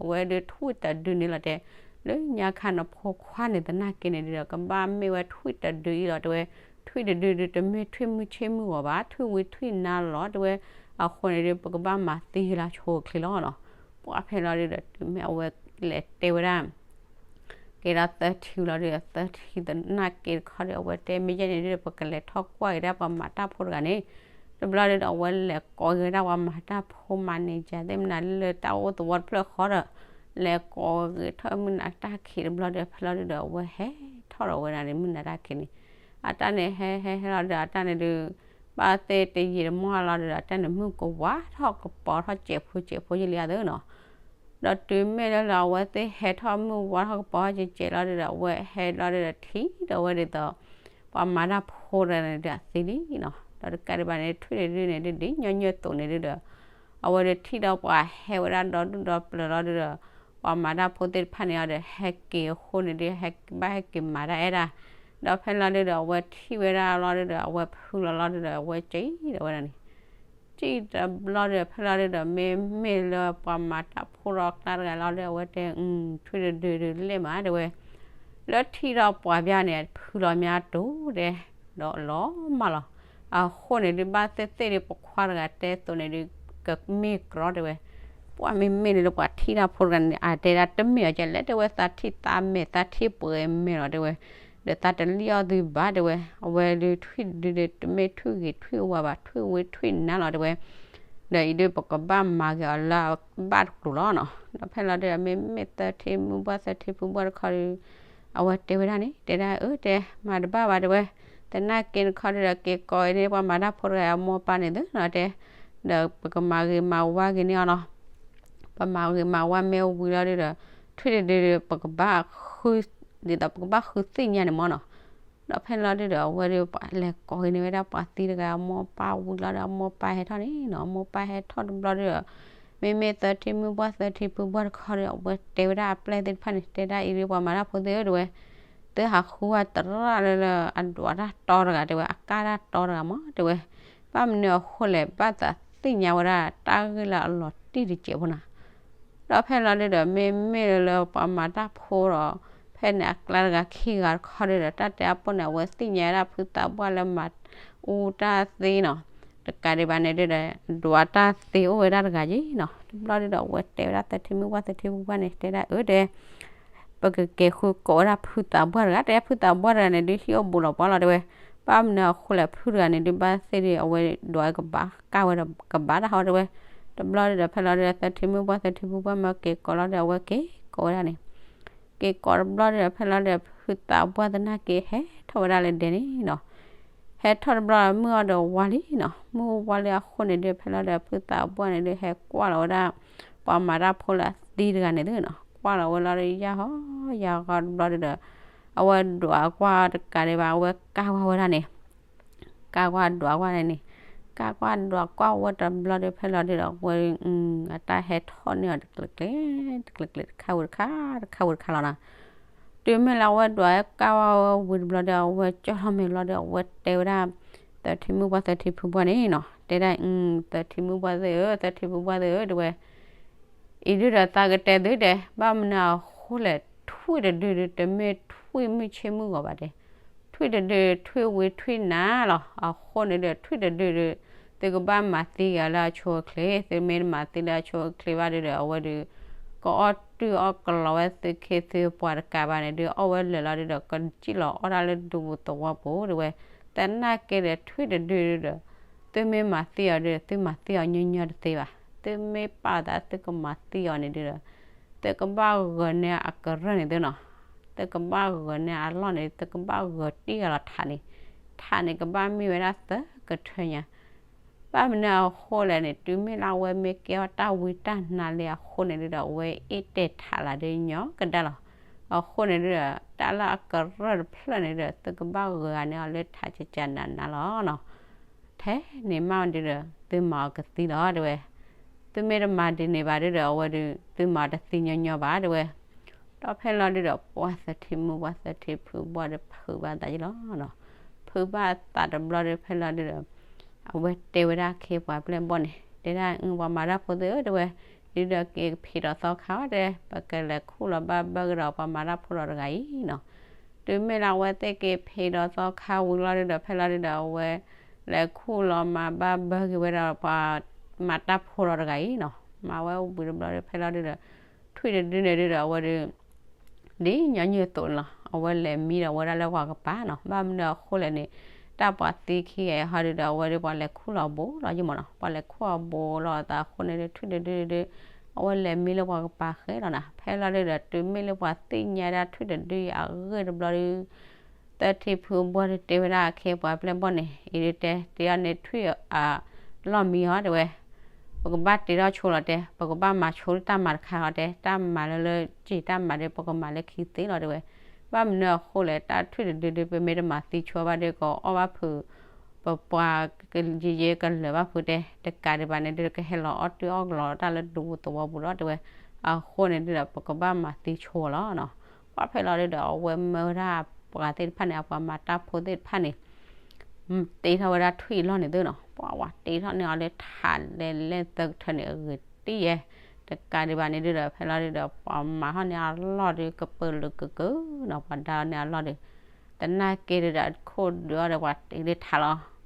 အဝဲဒုးထွံၣ်တဒုန့ၣ်လီၤတဲ လၢညါခါနဖိခွါန့ၣ်သနာ်က့န့ၣ်ဒုးဒီး ကဘၣ်မ့ၢ်ဝဲထွံၣ်တဒုအံၤလီၤ တဲဝဲ. ထွံၣ်တဒုဒုး တမ့ၢ်ထွံၣ်မုၢ်ဆ့ၣ်မုၢ်ဂီၤဘၣ် ထွံၣ်ဝံထွံၣ်နါလီၤ တဲဝဲ. အဃိန့ၣ်ဒုး ပကဘၣ်မၤသံက့ၤလၢဆိအချ့လီၤနီၤ. ပှၤဖဲလီၤဒုးဒီး တုၤမ့ၢ်အဝဲလဲၤတဲဝဲဒၣ် ကဲဒီးသၢထံလီၤဒုးဒီး သၢထံသနာ်က့တခီဒီး အဝဲတဲမ့ၢ်ယဲန့ၣ်ဒုးဒီး ပကလဲၤထီၣ်ကွၢ်က့ၤဒၣ်ပှၤမၤတၢ်ဖိတဂၤန့ၣ်, တဘျီဒုးဒီး အဝဲလဲၤကိးက့ၤဝဲဒၣ်ပှၤမၤတၢ်ဖိ manager သ့ၣ်မနုၤလၢတၢ်အိၣ်သဝီတဖျၢၣ်ဃီဒီး လဲၤကိးက့ၤထီၣ်မုၢ်နၤတၢ်ခံးတဘျီဒီး ဖဲလီၤဒုးဒီး အဝဲဟဲထီၣ်ဒီးဝဲဒၣ်န့ၣ် မုၢ်နၤတၢ်ခံးန့ၣ်, အတၢ်န့ၣ်ဟဲဟဲဟဲလီၤဒီး အတၢ်န့ၣ်ဒုး ဘၣ်သ့ၣ်တယံာ်တမီၢ်လီၤဒုးဒီး အတၢ်န့ၣ်မုၢ်ကဝါထီၣ်ကပီၤထီၣ်စဲးဖိစဲးဖိယံာ်လံအသိးနီၤ. ဒီးတုၤမ့ၢ်လၢလၢအဝဲသ့ၣ်ဟဲထီၣ်မုၢ်ဝါထီၣ်ကပီၤထီၣ်စဲးစဲးလီၤဒုးဒီး အဝဲဟဲလီၤဒုးဒီး ထံၣ်ဒီးဝဲဒ်သိး ပှၤမၤတၢ်ဖိတဂၤန့ၣ်ဒုးအသံလံနီၤ. ဒီးတကးဒံးဘၣ်န့ၣ် ထွံၣ်တဒုန့ၣ်ဒုး ဒ်ညီနုၢ်အသိးန့ၣ်ဒုးဒီး အဝဲဒုးထံၣ်ဒီးပှၤဟဲဝဲဒၣ်ဒီဒူၣ်ဒီပျၢၤလီၤဒုးဒီး ပှၤမၤတၢ်ဖိသ့ၣ်တဖၣ်န့ၣ်အီၤဒီး ဟဲက့ၤအဃိန့ၣ်ဒုး ဟဲဘၣ်ဟဲက့ၤမၤတၢ်အဲၣ်တၢ်, ဒီးဖဲလီၤဒုးဒီး အဝဲထံၣ်ဝဲဒၣ်လီၤဒုးဒီး အဝဲဖုလီၤလီၤဒုးဒီး အဝဲကံဒီးဝဲဒၣ်န့ၣ် ကံတဘျီဒီး ဖဲလီၤဒုးဒီး မ့မ့ၢ်လၢပှၤမၤတၢ်ဖိဒီးကျါတဂၤလီၤဒီး အဝဲတဲ ထွံၣ်တဒုဒုးလဲၣ်မးတဲဝဲ, လၢထံၣ်ဒီးပှၤဘၣ်န့ၣ် ဖုလီၤမ့ၢ်အတူၢ်ဒဲး ဒီးလီၤမၢ်လီၤ. အဃိန့ၣ်ဒုး ဘၣ်သ့ၣ်သ့ၣ်ဒုး ပခွါတဂၤတဲသိးန့ၣ်ဒုး ကမ့ၢ်ကြီတဲဝဲ, ပှၤမ့မ့ၢ်န့ၣ်လၢပှၤထံၣ်တၢ်ဖိတဂၤန့ၣ် အတဲဒၣ်တမ့ၢ်အီၤကလဲၣ်တဲဝဲ, သးထံၣ်သးမဲာ် သးထံၣ်ပှဲၤမဲာ်လီၤတဲဝဲ, ဒီးသးတလံၣ်အီၣ်သုဘၣ်တဲဝဲ, အဝဲဒုးထွံၣ်တဒုဒုး တမ့ၢ်ထွံၣ်ဂ့ၤထွံၣ်ဝါဘၣ် ထွံၣ်ဝ့ထွံၣ်နါလီၤတဲဝဲ, ဒီးအံၤဒုး ပကဘၣ်မၤက့ၤအီၤလၢအဘၣ်တကျိၤလီၤနီၤ. ဒီးဖဲလီၤဒုးဒီး မ့မ့ၢ်သၢထံမုၢ်ဘှၢ်သၢထံဖုဘှၢ်တခီဒုး အဝဲတဲဝဲဒၣ်န့ၣ် တဲဒၣ်အၢ တဲ မၤတဘၣ်ဘၣ်တဲဝဲ, သနာ်က့တခီဒုးဒီး က့ၤကိးအံၤန့ၣ် ပှၤမၤတၢ်ဖိတဂၤအမိၢ်ပၢ်န့ၣ်သုနီၤတဲ, ဒီးပကမၤဂ့ၤမၤဝါက့ၤန့ၢ်အီၤလီၤ. ပမၤဂ့ၤမၤဝါမ့ၢ်ဝံၤလီၤဒုးဒီး ထွံၣ်တဒုဒုး ပကဘၣ်ဃု ဒ်သိးပကဘၣ်ဃုသ့ၣ်ညါန့ၣ်မၢ်နီၤ. ဒီးဖဲလီၤဒုးဒီး အဝဲဒုးပှၤလဲၤကိးက့ၤန့ၢ်ဝဲဒၣ်ပှၤသံတဂၤအမိၢ်ပၢ်ဝံၤလီၤဒီး အမိၢ်ပၢ်ဟဲထီၣ်န့ၣ်နီၤ အမိၢ်ပၢ်ဟဲထီၣ်တဘျီဒုးဒီး မ့မ့ၢ်သၢထံမုၢ်ဘှၢ်သၢထံဖုဘှၢ်တခီဒီး အဝဲတဲဝဲဒၣ်အပျဲၢ်သ့ၣ်တဖၣ်န့ၣ် တဲဒၣ်အံၤဒုး ပှၤမၤတၢ်ဖိသ့ၣ်ဧၢတဲဝဲ, သုဟးဃုဝဲတရၣ်လၢလၢအဒွးတၢ်တီတဂၤတဲဝဲ အကၢ်တၢ်တီတဂၤမးတဲဝဲ, ဘၣ်မနုၤအဃိလဲၣ် ဘၣ်သးသ့ၣ်ညါဝဲဒၣ်တၢ်ဂ့ၢ်လၢအလီၤတံၢ်တစဲးဖိနၤ. ဒီးဖဲလီၤဒုးဒီး မ့မ့ၢ်လၢပှၤမၤတၢ်ဖိဒီး ဖဲန့ၣ်အကျါတဂၤခံဂၤတခီဒုးဒီး တၢ်တဲအပိၢ်န့ၣ် အဝဲသ့ၣ်ညါဝဲဒၣ်ဖုသးပှၢ်လၢမၤအူတၢ်သ့နီၤ. တကးဒံးဘၣ်န့ၣ်ဒုးဒီး ဒွးတၢ်သ့အိၣ်ဝဲဒၣ်တဂၤက့နီၤ. တဘျီဒုးဒီး အဝဲတဲဝဲဒၣ်သၢထံမုၢ်ဘှၢ်သၢထံဖုဘှၢ်န့ၣ် တဲဒၣ်အၢတဲ ပကက့ၤဃုကိးဝဲဒၣ်ဖုသးပှၢ်တဂၤ တဲဖုသးပှၢ်တဂၤန့ၣ်ဒုး ဟံၣ်အိၣ်ဘူးလီၤပှၤလီၤတဲဝဲ, ဘၣ်မနုၤအဃိလဲၣ် ဖုတဂၤန့ၣ်ဒုး ဘၣ်သ့ၣ်ဒုး အဝဲဒွးကဘၣ်ကၢ်ဝဲဒီးကဘၣ်တၢ်ဟီတဲဝဲ. တဘျီဒုးဒီး ဖဲလီၤဒုးဒီး သၢထံမုၢ်ဘှၢ်သၢထံဖုဘှၢ်မၢက့ၤကိးလီၤဒီး အဝဲက့ၤကိးဝဲဒၣ်န့ၣ် က့ၤကိးတဘျီဒီး ဖဲလီၤဒီး ဖုသးပှၢ်သနာ်က့ဟဲထီၣ်ဝဲဒၣ်လၢဒဲန့ၣ်နီၤ. ဟဲထီၣ်တဘျီ မုၢ်အီၤဒီးဝါလံနီၤ. မုၢ်ဝါလံအဃိန့ၣ်ဒုး ဖဲလီၤဒီး ဖုသးပှၢ်န့ၣ်ဒုး ဟဲကွၢ်လီၤဝဲဒၣ် ပှၤမၤတၢ်ဖိလၢအသံတဂၤန့ၣ်သုနီၤ. ကွၢ်လီၤဝဲလီၤဒီး ယၢ်ဟီယၢ်ဂီၤတဘျီဒုးဒီး အဝဲဒွးကွၢ်တကးဒံးဘၣ် အဝဲကၢ်ဝဲဒၣ်န့ၣ် ကၢ်ကွၢ်ဒွးကွၢ်န့ၣ်န့ၣ် ကၢ်ကွၢ်ဒွးကွၢ်ဝဲတဘျီဒီး ဖဲလီၤဒုးဒီး အဝဲ အတၢ်ဟဲထီၣ်န့ၢ်အီၤတကျဲၤကျဲၤ တခါဝံၤတခါ တခါဝံၤတခါလီၤနီၤ. တုၤမ့ၢ်လၢအဝဲဒွးကၢ်ဝဲဝံၤတဘျီဒီး အဝဲကၠီၣ်ထီၣ်မဲာ်ဘျီဒီး အဝဲတဲဝဲဒၣ် သၢထံမုၢ်ဘှၢ်သၢထံဖုဘှၢ်န့ၣ်နီၤ တဲဒၣ် သၢထံမုၢ်ဘှၢ်သ့ၣ်ဧၢ သၢထံမုၢ်ဘှၢ်သ့ၣ်ဧၢ တဲဝဲ အံၤဒုးဒီးသးကတဲသုတဲ ဘၣ်မနုၤအဃိလဲၣ် ထွံၣ်တဒုဒုး တမ့ၢ်ထွံၣ်မုၢ်ဆ့ၣ်မုၢ်ဂီၤဘၣ်တဲ, ထွံၣ်တဒု ထွံၣ်ဝံထွံၣ်နါလီၤ. အဃိန့ၣ်ဒီး ထွံၣ်တဒုဒုး သုကဘၣ်မၤသံက့ၤလၢအဆိအချ့, သုမ့ၢ်တမၤသံလၢအဆိအချ့ဘၣ်ဒုးဒီး အဝဲဒုး ကအီၣ်တုာ်အီၣ်ကလီၤဝဲသုခ့သုပှၤတကးဘၣ်န့ၣ်ဒုး အီၣ်ဝဲလၢာ်လီၤဒုးဒီး ကစံၣ်လီၤအီၣ်တၢ်လၢဒူပူၤသဝီပူၤတဲဝဲ, သနာ်က့ဒီး ထွံၣ်တဒုဒုးဒီး သုမ့ၢ်မၤသံအီၤဒုး သုမၤသံအီၤညီညီတသ့ဘၣ်. သုမ့ၢ်ပာ်သးသုကမၤသံအီၤန့ၣ်ဒုးဒီး သုကဘၣ်ဂၢၤန့ၢ်အကရၢၢ်န့ၣ်သုနီၤ, သုကဘၣ်ဂၢၤန့ၢ်အလီၢ်န့ၣ် သုကဘၣ်ဂၢၤတံၢ်ဂၤလီၤထးန့ၣ်, ထးန့ၣ်ကဘၣ်မ့ၢ်ဝဲဒၣ်သၢကထၢညါ ဘၣ်မနုၤအဃိလဲၣ်န့ၣ် တုၤမ့ၢ်လၢအဝဲမ့ၢ်ကဲအီၣ်တၢ်ဝံတၢ်နါလံအဃိန့ၣ်ဒုးဒီး အဝဲအ့ၣ်တဲာ်ထးလၢဒုးညီကဒါလီၤ. အဃိန့ၣ်ဒုးဒီး တၢ်လၢအကရၢၢ်တဖျၢၣ်န့ၣ်ဒုးဒီး သုကဘၣ်ဂၢၤဂၤန့ၢ်အီၤလၢထးကကနးနးလီၤနီၤ. ထဲန့ၣ်မးဒုးဒီး သုမၤအီၤကသံလီၤတဲဝဲ. သုမ့ၢ်တမၤဒ်န့ၣ်ဘၣ်ဒုးဒီး အဝဲဒုး သုမၤအီၤတသံညီညီဘၣ်တဲဝဲ. ဒီးဖဲလီၤဒုးဒီး ပှၤသၢထံမုၢ်ပှၢ်သၢထံဖုဘှၢ်ဒီး ဖုးဘၣ်သးယံလီၤ. ဖုးဘၣ်သးတဘျီဒီး ဖဲလီၤဒုးဒီး အဝဲတဲဝဲဒၣ်ခ့ပှၤပျဲၢ်ဘီၣ်န့ၣ် တဲဒၣ် ပှၤမၤတၢ်ဖိသ့ၣ်ဧၢတဲဝဲ, ဒုးဒီးက့ၤဖံးဒီးသီခါအီၤတဲ, ပကလဲၤခူၣ်လီၤဘၣ်ဘၢကဒီးပှၤမၤတၢ်ဖိဒီးတဂၤအံၤနီၤ. တုၤမ့ၢ်လၢအဝဲသ့ၣ်က့ၤဖံးဒီးသီခါဝံၤလီၤဒုးဒီး ဖဲလီၤဒုးဒီး အဝဲလဲၤခူၣ်လီၤမၤဘၣ်ဘၢက့ၤဝဲဒၣ်ပှၤ မၤတၢ်ဖိဒီးတဂၤအံၤနီၤ, မၤဝဲဝံၤတဘျီဒီး ဖဲလီၤဒုဒီး ထွံၣ်တဒုန့ၣ်ဒုဒီး အဝဲဒုး ဒ်ညီနုၢ်အသိးန့ၣ်လီၤ. အဝဲလဲၤမံဒီးဝဲဒၣ်လၢပှၤကပၤနီၤ. ဘၣ်မနုၤအဃိလဲၣ်န့ၣ် တၢ်ပှၤသံခံဂၤအံၤဟီဒုဒီး အဝဲဒုးပှၤလဲၤခူၣ်လီၤဘိလီၤယမၢ်နီၤ. ပှၤလဲၤခူၣ်အီၤဘိလီၤအသးအဃိန့ၣ်ဒုး ထွံၣ်တဒုဒု အဝဲလဲၤမံလၢပှၤကပၤဃဲလီၤနီၤ. ဖဲလီၤဒုဒီး တုၤမ့ၢ်လၢပှၤသ့ၣ်ညါဒၣ်ထွံၣ်တဒုအံၤအဂ့ၢ်တဘျီဒု သၢထံဖုဘှီၣ်ဒုးတဲဝဲဒၣ်အခ့အပှၤပျဲၢ်ဘီၣ်န့ၣ် အံၤဒုးတဲ တဲအီၤန့ၣ် ထွံၣ်အ လီၢ်မံဟီတဲဝဲ, ပကဘၣ်တ့ထီၣ်ဆိလီၤတဲ, ပကဘၣ်မၤဆိလၢတၢ်မၤတခါဟီတဲ, တၢ်မၤလၢလၢက့ၤတၢ်မၤဒုး ပကမၤလၢခံသ့လီၤတဲဝဲ. ဘၣ်မနုၤအဃိလဲၣ် တၢ်ထွံၣ်တဒုဒု ပမ့ၢ်တမၤသံဆိဘၣ်ဒီး ကအီၣ်ဘၣ်ဖုး ပပှၤကယဲယဲကလၢၤဘၣ်ဖုးတဲ, တကးဒံးဘၣ်န့ၣ်ဒုး ကဟဲလီၤအီၣ်တုၤအီၣ်ကလီၤတၢ်လၢဒူသဝီပူၤဒီးတဲဝဲ. အဃိန့ၣ်ဒုးဒီး ပကဘၣ်မၤသံဆိလီၤနီၤ. ပှၤဖဲလီၤဒုးဒီး အဝဲမၢဝဲဒၣ်ပှၤသ့ၣ်တဖၣ်န့ၣ် အပှၤမၤတၢ်ဖိသ့ၣ်တဖၣ်န့ၣ် တ့ထီၣ်ဝဲဒၣ်ထွံၣ်အလီၢ်န့ၣ်သုနီၤ. ပှၤဝဲတ့ထီၣ်န့ၢ်အီၤလၢထးလဲၤလဲၢ်သၢကထၢၣ်န့ၣ် အဂ့ၤတံၢ်ယဲ, တကးဒံးဘၣ်န့ၣ်ဒုးဒီး ဖဲလီၤဒုးဒီး ပှၤမၤထီၣ်န့ၢ်အလီၢ်ဒုး ကပၢၢ်လုာ်ကကၢနီၤ. ပှၤဒါန့ၢ်အလီၢ်ဒုး သနာ်က့ဒုးဒီး ခိၣ်ဒုးအီၤဒီး ပှၤတ့လၢထးလီၤ.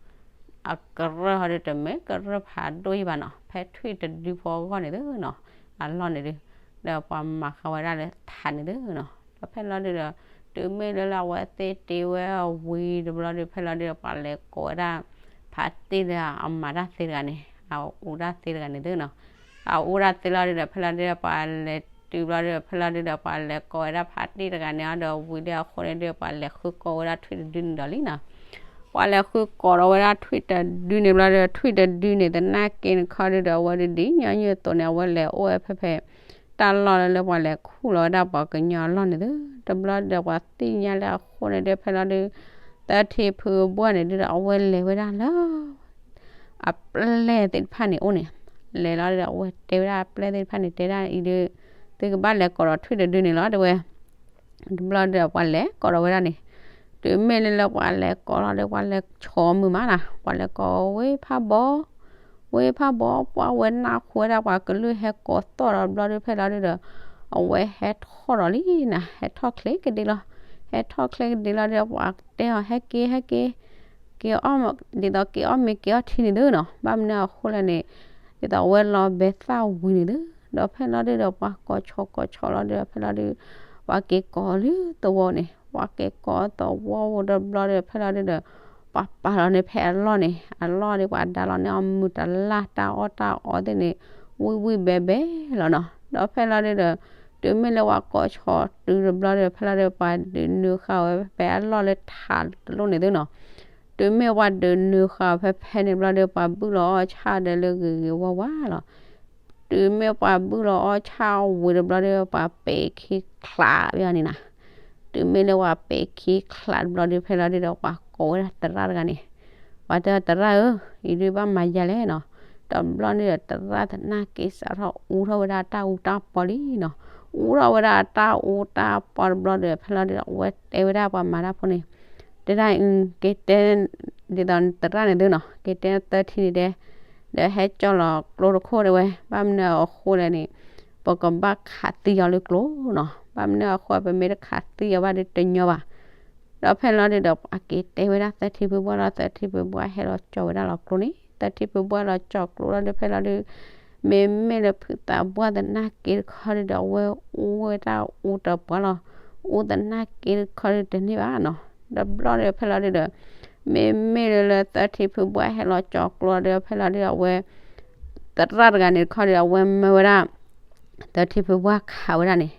အကရၢၢ်ဟီဒုး တမ့ၢ်ကရၢၢ်ဖးဒိၣ်ယံၤဘၣ်နီၤ, ဖဲထွံၣ်တဒုဖိအဂီၢ်န့ၣ်သုနီၤ, အလီၢ်န့ၣ်ဒုး ဒီးပှၤမၤဃာ်ဝဲဒၣ်လၢထးန့ၣ်သုနီၤ. ဒီးဖဲလီၤဒုးဒီး တုၤမ့ၢ်လၢလၢအဝဲသ့ၣ်တ့ဝဲအဝံၤတဘျီဒုး ဖဲလီၤဒုးဒီး ပှၤလဲၤကိးဝဲဒၣ် ဖးတ့ၢ်လၢအမၤတၢ်သ့တဂၤန့ၣ် အအူတၢ်သ့တဂၤန့ၣ်သုနီၤ. အအူတၢ်သ့လီၤဒုးဒီး ဖဲလီၤဒုးဒီး ပှၤလဲၤတုၤဘျီဒုးဒီး ဖဲလီၤဒုးဒီး ပှၤလဲၤကိးဝဲဒၣ်ဖးတ့ၢ်တဂၤန့ၣ်အီၤဒီး ဝံၤလၢအဃိန့ၣ်ဒုး ပှၤလဲၤဃုကိးဝဲဒၣ်ထွံၣ်တဒုန့ၣ်ဒီးလံနီၤ. ပှၤလဲၤဃုကိးဒီးဝဲဒၣ်ထွံၣ်တဒုန့ၣ်ဘျီဒီး ထွံၣ်တဒုန့ၣ် သနာ်က့န့ၣ်ခီဒုးဒီး အဝဲဒုးဒ်ညီနုၢ်အသိးန့ၣ် အဝဲလဲၤအိၣ်ဝဲဖဲဖဲ တၢ်လီၢ်လၢလၢပှၤလဲၤခူၣ်လီၤဝဲဒၣ်ပှၤကညီအလီၢ်န့ၣ်သု, တဘျီဒီးပှၤသ့ၣ်ညါလၢအဃိန့ၣ်ဒုး ဖဲလီၤဒုး သၢထံဖုဘှီၣ်န့ၣ်ဒုးဒီး အဝဲလဲၤဝဲဒၣ်လၢ အပျဲၢ်သ့ၣ်တဖၣ်န့ၣ်အိၣ်န့ၣ်, လဲၤလီၤဒီး အဝဲတဲဝဲဒၣ်အပျဲၢ်သ့ၣ်တဖၣ်န့ၣ် တဲဒၣ်အံၤဒုး သုကဘၣ်လဲၤကိးဒီးထွံၣ်တဒုန့ၣ်လီၤတဲဝဲ. တဘျီဒီးပှၤလဲၤကိးဒီးဝဲဒၣ်န့ၣ်, တုၤမ့ၢ်လၢလၢပှၤလဲၤကိးလီၤဒီး ပှၤလဲၤဆိမုာ်မးနီၤ, ပှၤလဲၤကိးဝ့ၢ်ဖးဘီ ဝ့ၢ်ဖးဘီ ပှၤဝဲနၢ်ဟူဝဲဒၣ်ပှၤကလုၢ်ဟဲကိးသီၣ်ဒီးဘျီဒုး ဖဲလီၤဒုးဒီး အဝဲဟဲထီၣ်ဒီးလံနီၤ, ဟဲထီၣ်ချ့ကဒ့လီၤ. ဟဲထီၣ်ချ့ကဒ့လီၤဒီး ပှၤတဲအီၤ ဟဲက့ၤ ဟဲက့ၤ က့ၤအီၣ် ဒ်သိးက့ၤအီၣ်မ့ၤက့ၤအီၣ်ထံန့ၣ်သုနီၤ. ဘၣ်မနုၤအဃိလဲၣ်န့ၣ် ဒ်သိးအဝဲလီၤဘဲသၣ်ဝံၤန့ၣ်သု, ဒီးဖဲလီၤဒုးဒီး ပှၤကိးဆိကိးဆိလီၤဒုးဒီး ဖဲလီၤဒုး ပှၤက့ၤကိးလၢသဝီန့ၣ်, ပှၤက့ၤကိးသဝီဝံၤဒီးဘျီဒီး ဖဲလီၤဒုးဒီး ပှၤပာ်လီၤန့ၢ်ဖဲအလီၢ်န့ၣ်, အလီၢ်ဒုး ပှၤဒါလီၤန့ၢ်အီၤမုၢ်တလၢ် တၢ်အီၣ်တၢ်အီသ့ၣ်န့ၣ် ဝံၣ်ဝံၣ်ဘဲဘဲလီၤနီၤ. ဒီးဖဲလီၤဒုးဒီး တုၤမ့ၢ်လၢပှၤကိးဆိတုၤတဘျီဒီး ဖဲလီၤဒုး ပှၤဒုးနုာ်ဃာ်ဝဲဖဲအလီၢ်လၢထးတလိၣ်န့ၣ်သုနီၤ. တုၤမ့ၢ်ပှၤဒုးနုာ်ဃာ်ဖဲဖဲန့ၣ်ဘျီဒီး ပှၤဘုၣ်လီၤအီၣ်ဆၣ်ဒီးလၢဂ့ၤဂ့ၤဝါဝါလီၤ. တုၤမ့ၢ်ပှၤဘုၣ်လီၤအီၣ်ဆၣ်ဝံၤတဘျီဒီး ပှၤပဲာ်ခံချးဘၣ်အီၤန့ၣ်နီၤ. တုၤမ့ၢ်လၢပှၤပဲာ်ခံချးတဘျီဒီး ဖဲလီၤဒုးဒီး ပှၤကိးဝဲဒၣ်သရၣ်တဂၤန့ၣ်, ပှၤတဲသရၣ်ဧၢ, အံၤဒုးဘၣ်မၤယၤလဲၣ်နီၤ. တဘျီန့ၣ်ဒီး သရၣ်သနာ်က့စးထီၣ်အူထီၣ်ဝဲဒၣ်တၢ်အူတၢ်ပီလံနီၤ. အူထီၣ်ဝဲဒၣ်တၢ်အူတၢ်ပီတဘျီဒီး ဖဲလီၤဒုးဒီး အဝဲတဲဝဲဒၣ်ပှၤမၤတၢ်ဖိန့ၣ်, တဲဒၣ်အံၤ က့ၤတဲ ဒ်သိးသရၣ်န့ၣ်သုနီၤ, က့ၤတဲသၢထံန့ၣ်တဲ, ဒီးဟဲကၠီၣ်လီၤကျိတခိၣ်တဲဝဲ, ဘၣ်မနုၤအဃိလဲၣ်န့ၣ် ပကဘၣ်ခးသံအီၤလၢကျိနီၤ. ဘၣ်မနုၤအဃိ ပမ့ၢ်တခးသံအီၤဘၣ်ဒီးတညီဘၣ်. ဒီးဖဲလီၤဒုးဒီး ပှၤက့ၤတဲဝဲဒၣ်သၢထံဖုဘှီၣ်လီၤ, သၢထံဖုဘှီၣ်ဟဲလီၤကၠီၣ်ဝဲဒၣ်လီၤကျိန့ၣ်, သၢထံဖုဘှီၣ်လီၤကၠီၣ်ကျိလီၤဒီး ဖဲလီၤဒုး မ့မ့ၢ်လၢဖုသးဘှီၣ်သနာ်က့တခီဒုးဒီး အဝဲအူဝဲတၢ်အူတပှၢ်လီၤ. အူသနာ်က့တခီဒုးတန့ၢ်ဘၣ်နီၤ. ဒီးဘျီဒီးဖဲလီၤဒုးဒီး မ့မ့ၢ်လၢလၢသၢထံဖုဘှီၣ်ဟဲလီၤကၠီၣ်ကျိဒီး ဖဲလီၤဒုးအဝဲ သရၣ်တဂၤန့ၣ်တခီဒီး အဝဲမၢဝဲဒၣ် သၢထံဖုဘှီၣ်ခးဝဲဒၣ်န့ၣ်,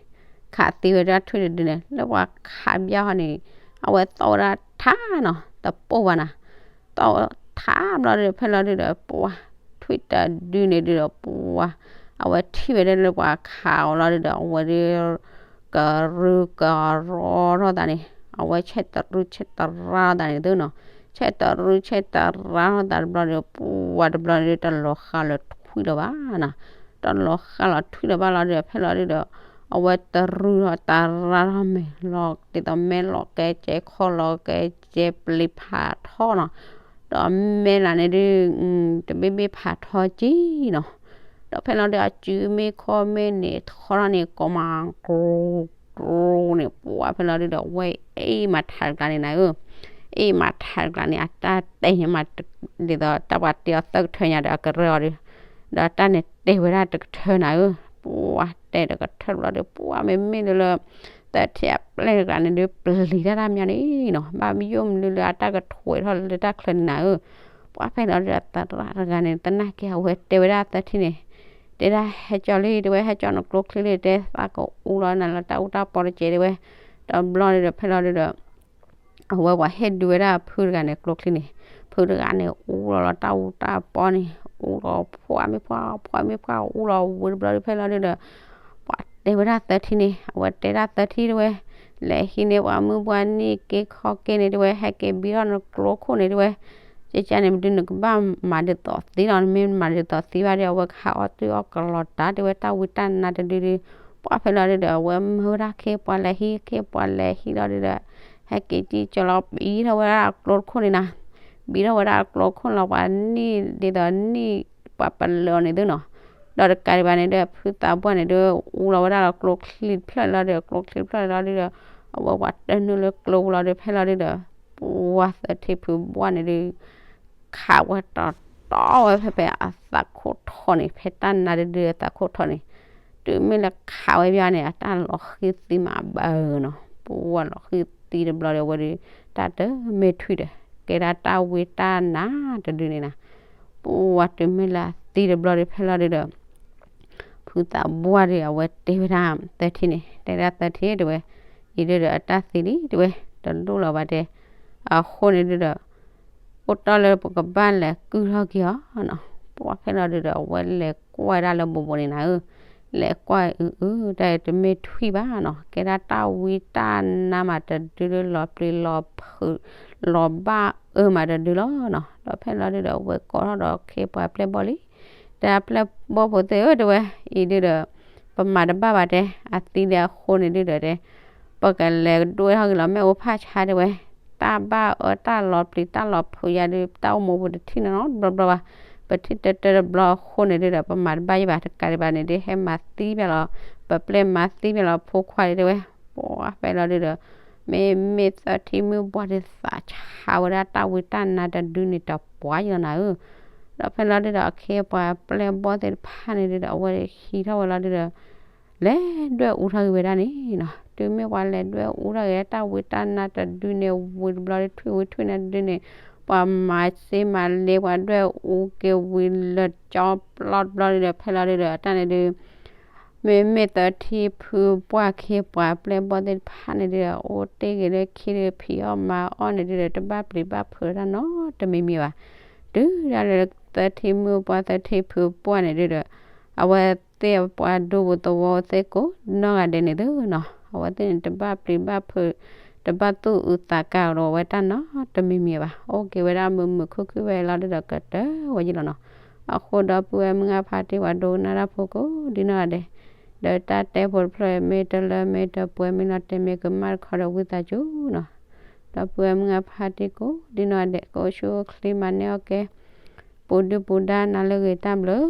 ခးသံဝဲဒၣ်ထွံၣ်တဒုန့ၣ် လၢပှၤခးဘၣ်ဟီန့ၣ် အဝဲသီၣ်ဝဲဒၣ်ထးနီၤ, တပိၢ်ဘၣ်နီၤ. သီၣ်ထးဘျီဒီး ဖဲလီၤဒုးဒီး ပှၤ ထွံၣ်တဒုန့ၣ်ဒုးဒီး ပှၤ အဝဲထံၣ်ဝဲဒၣ်လၢပှၤခးအီၤလီၤဒုးဒီး အဝဲဒုး ကရုကရီထီၣ်သးန့ၣ် အဝဲဆဲးတရုဆဲးတရါထီၣ်သးန့ၣ်သုနီၤ. ဆဲးတရုဆဲးတရါထီၣ်သးတဘျီဒီး ပှၤတဘျီန့ၣ်ဒုး တလီၤဃာ်လီၤထွံၣ်လၢၤဘၣ်နီၤ. တလီၤဃာ်လီၤထွံၣ်လၢၤဘၣ်လီၤဒီး ဖဲလီၤဒုးဒီး အဝဲတရုထီၣ်တရါထီၣ်မဲာ်လီၤ ဒ်သိးမဲာ်လီၤကဲကဲ ခီၣ်လီၤကဲကဲ ပျံၤဖးထီနီၤ. ဒီးမဲာ်လၢန့ၣ်ဒုး တဘ့ၣ်ဘ့ၣ်ဖးထီက့နီၤ. ဒီးဖဲလီၤဒုး အစုမ့ၢ်ခီၣ်မ့ၢ်န့ၣ် ထီထီၣ်န့ၣ် ကိးမး ကြိ ကြိန့ၣ် ပှၤဖဲလီၤဒုးဒီး ဝဲအ့ၣ်မးထးတကျါန့ၣ်နၤဧၢ, အ့ၣ်မးထးတကျါန့ၣ် အတၢ်တဲန့ၣ်မး ဒ်သိးတၢ်ပှၤတ့အီၤသၢကထၢညါဒီး အကရၢၢ်အီၤဒုး ဒီးတၢ်န့ၣ်တဲဝဲဒၣ်တကထၢနၤဧၢ, ပှၤတဲတကထၢဘျီဒီး ပှၤမ့မ့ၢ်လၢလၢ သၢထံၣ်အပျဲၢ်တဂၤန့ၣ်ဒုး ပျံၤတၢ်တၢ်မညီန့ၣ်နီၤ, ဘၣ်မယိၣ်မနုၤလၢအတၢ်ကထွဲထီၣ်လၢတၢ်ချၢန့ၣ်နၤဧၢ, ပှၤဖဲလီၤဒီးသရၣ်တဂၤန့ၣ် သနာ်က့အဝဲတဲဝဲဒၣ်သၢထံၣ်န့ၣ်, တဲဒၣ်ဟဲကၠီလံ တဲဝဲ ဟဲကၠီနကျိချံလံ တဲ သးကအူလီၤနၤလၢတၢ်အူတၢ်ပီတကဲ တဲဝဲ, တဘျီန့ၣ်ဒီးဖဲလီၤဒုးဒီး အဝဲပှၤဟ့ၣ်ဒုးဝဲဒၣ်ဖုတဂၤန့ၣ် ကျိချံန့ၣ်, ဖုတဂၤန့ၣ် အူလီၤလီၤတၢ်အူတၢ်ပီန့ၣ်, အူလီၤဖှၣ်မ့ၢ်ဖှၣ် ဖှၣ်မ့ၢ်ဖှၣ် အူလီၤဝံၤတဘျီဒီးဖဲလီၤဒုးဒီး ပှၤတဲဝဲဒၣ်သၢထံၣ်န့ၣ် အဝဲတဲဒၣ်သၢထံၣ်တဲဝဲ, လဲၤဟံးန့ၢ်ပှၤမုၢ်ပှၤနံၣ်က့ခီက့န့ၣ်တဲဝဲ ဟဲက့ၤဘံထီၣ်နကျိခိၣ်န့ၣ်တဲဝဲ, ကကန့ၣ် မ့ၢ်ဒုးနကဘၣ်မၤဒ်သိးသံလီၤ, နမ့ၢ်မၤဒ်သိးသံဘၣ်ဒီး အဝဲကဟးအီၣ်တုၢ်အီၣ်ကလီၤတၢ်တဲဝဲ တၢ်ဝံတၢ်နါတဒုဒီး, ပှၤဖဲလီၤဒုးဒီး အဝဲမၢဝဲဒၣ်ခ့ပှၤလဲၤဟံး ခ့ပှၤလဲၤဟံးလီၤဒုးဒီး, ဟဲက့ၤကံၣ်ကၠီလီၤ ဘံထီၣ်ဝဲဒၣ်အကျိတခိၣ်န့ၣ်နၤ, ဘံထီၣ်ဝဲဒၣ်အကျိခိၣ်လီၤ ပှၤနံၣ်ဒ်သိးနံၣ် ပှၤပလၢာ်အီၤန့ၣ်သုနီၤ, ဒီးတကးဒံးဘၣ်န့ၣ်ဒီး ဖုသးပှၢ်န့ၣ်ဒီး အူလီၤဝဲဒၣ်လီၤကျိချံတဖျၢၣ်လီၤဒီး ကျိချံတဖျၢၣ်လီၤဒုးဒီး, အဝဲပှၤတနုာ်လၢကျိပူၤလီၤဒီးဖဲလီၤဒုးဒီး, ပှၤသၢထံၣ်ဖုပှၢ်န့ၣ်ဒုး ခးဝဲတီတီဝဲဖဲဖဲအသးခိၣ်ထီၣ်န့ၣ် ဖဲတၢ်နါတဒုအသးခိၣ်ထီၣ်န့ၣ်, တုၤမ့ၢ်လၢခးဝဲဘၣ်န့ၣ် အတၢ်လီၤဃံၤသံမးဘၣ်နီၤ, ပှၤလီၤဃံၤသံတဘျီဒီး အဝဲဒီး တၢ်တမ့ၢ်ထွံၣ်ဒီး ကဲဒၣ်တၢ်ဝံတၢ်နါတဒုန့ၣ်နၤ, ပှၤတုၤမ့ၢ်လၢသံတဘျီဒီးဖဲလီၤဒုးဒီး ဖုသးပှၢ်ဒီး အဝဲတဲဝဲဒၣ်သၢထံၣ်န့ၣ် တဲဒၣ်သၢထံၣ်တဲဝဲ, အံၤဒုးဒီးအတၢ်သံလံတဲဝဲ, တလိၣ်လီၤဘၣ်တဲ, အဃိန့ၣ်ဒုးဒီး အိၣ်တ့ၢ်လၢပကဘၣ်လဲၤကုၢ်ထီၣ်က့ၤအီၤနီၤ, ပှၤဖဲလီၤဒုးဒီး အဝဲလဲၤကွၢ်ဝဲဒၣ်လၢဘူးဘူးန့ၣ်နၤဧၢ, လဲၤကွၢ်အုအု တၢ်အံၤတမ့ၢ်ထွံၣ်ဘၣ်နီၤ, ကဲဒၣ်တၢ်ဝံတၢ်နါမးတဒုလၢလီၤပျံၤလီၤဖုး လီၤဘၣ်အၢမးတဒုလီၤနီၤ, ဒီးဖဲလီၤဒုးဒီး အဝဲကိးထီၣ်ဒီးခ့ပှၤပျဲၢ်ဘီၣ်လံ တဲအပျဲၢ်ဘီၣ်ဖိသ့ၣ်ဧၢတဲဝဲ, အံၤဒုးဒီး ပမၤတဘၣ်ဘၣ်တဲ, အသံလၢအဃိန့ၣ်ဒုးဒီးတဲ, ပကလဲၤဒွဲၣ်ထီၣ်က့ၤလီၤ မ့ၣ်အူဖးဆါတဲဝဲ, တၢ်ဘၣ်အၢတၢ်လီၤပျံၤတၢ်လီၤဖုးယၤဒုး တၢ်အိၣ်မူပူၤတထံၣ်နီတဘျီဘျီဘၣ်, ပထံၣ်တၢတၢတဘျီအဃိန့ၣ်ဒုးဒီး ပမၤတဘၣ်ယံၤဘၣ် တကးဒံးဘၣ်န့ၣ်ဒုး ဟဲမၤသံဘၣ်လီၤ, ပပျဲၢ်မၤသံဘၣ်လီၤဖိခွါဒုးတဲဝဲ, ပှၤဖဲလီၤဒုးဒီး မ့မ့ၢ်သၢထံၣ်မုၣ်ပှၢ်ဒုးသးဆါဝဲဒၣ်တၢ်ဝံတၢ်နါတဒုန့ၣ်တပှၢ်ယံၤလီၤနၤဧၢ, ဒီးဖဲလီၤဒုးဒီး အခ့ပှၤပျဲၢ်ဘီၣ်သ့ၣ်တဖၣ်န့ၣ်ဒုးဒီး အဝဲဟံးထီၣ်ဝဲလီၤဒုးဒီး လဲၤဒွဲၣ်အူထီၣ်က့ၤဝဲဒၣ်န့ၣ်နီၤ, တုၤမ့ၢ်ပှၤလဲၤဒွဲၣ်အူထီၣ်က့ၤတၢ်ဝံတၢ်နါတဒုန့ၣ် ဝံၤတဘျီဒီး ထွံၣ်ဝံၤထွံၣ်နါတဒုန့ၣ် ပှၤမၤစ့မၤလ့ ပှၤဒွဲၣ်အူက့ၤဝံၤလၢကၠီပျီတဘျီဒုးဒီး ဖဲလီၤဒုးဒီး တၢ်န့ၣ်ဒုး မ့မ့ၢ်သၢထံၣ်ဖုပှၢ်ခ့ပှၤပျဲၢ်ဘီၣ်သ့ၣ်တဖၣ်န့ၣ်ဒုးဒီး အိၣ်တ့ၢ်က့ၤလၢခံဒုး ဖံးအီၣ်မၤအီၣ်န့ၣ်ဒုးဒီး တဘၣ်ပျံၤဘၣ်ဖုးတၢ်နီတမံၤမံၤဘၣ်, တုၤဒၣ်လၢသၢထံၣ်မုၣ်ပှၢ်သၢထံၣ်ဖုပှၢ်န့ၣ်ဒုးဒီး အဝဲသ့ၣ်ပှၤဒူပူၤသဝီသ့ၣ်ကိးနီၢ်ဂၤဒဲးန့ၣ်သုနီၤ, အဝဲသ့ၣ်န့ၣ် တဘၣ်ပျံၤဘၣ်ဖုး တဘၣ်သူၣ်အုးသးကါဒီးဝဲတၢ်နီတမံၤမံၤဘၣ်, အိၣ်က့ၤဝဲဒၣ်မုာ်မုာ်ခုၣ်ခုၣ်ဝဲလီၤဒုးဒီး ကတၢၢ်ဝဲယံၤလီၤနီၤ, အဃိဒီပုၢ်ဝဲၢ်မုၢ်ဂၤဖါတံၢ် ပှၤဒိကနၣ်တၢ်ဖိကိးဒ်နီၢ်ဂၤဒဲး, ဒီးတၢ်တဲဖိတဖျၢၣ်မ့ၢ်တလၢမ့ၢ်တပှဲၤ မ့ၢ်နီၢ်တဲမ့ၢ်ကမၣ်တခီဒီး ဝံသးစူၤနီၤ, ဒီပုၢ်ဝဲၢ်မုၢ်ဂၤဖါတံၢ်ကိးဒ်နီၢ်ဂၤဒဲး ကအိၣ်ဆူၣ်အိၣ်ချ့မၤန့ၢ်အီၣ်ကဲ ပူၤဒုၣ်ပူၤဒါ နၤလၢအဂ့ၤတၢ်ဘျုး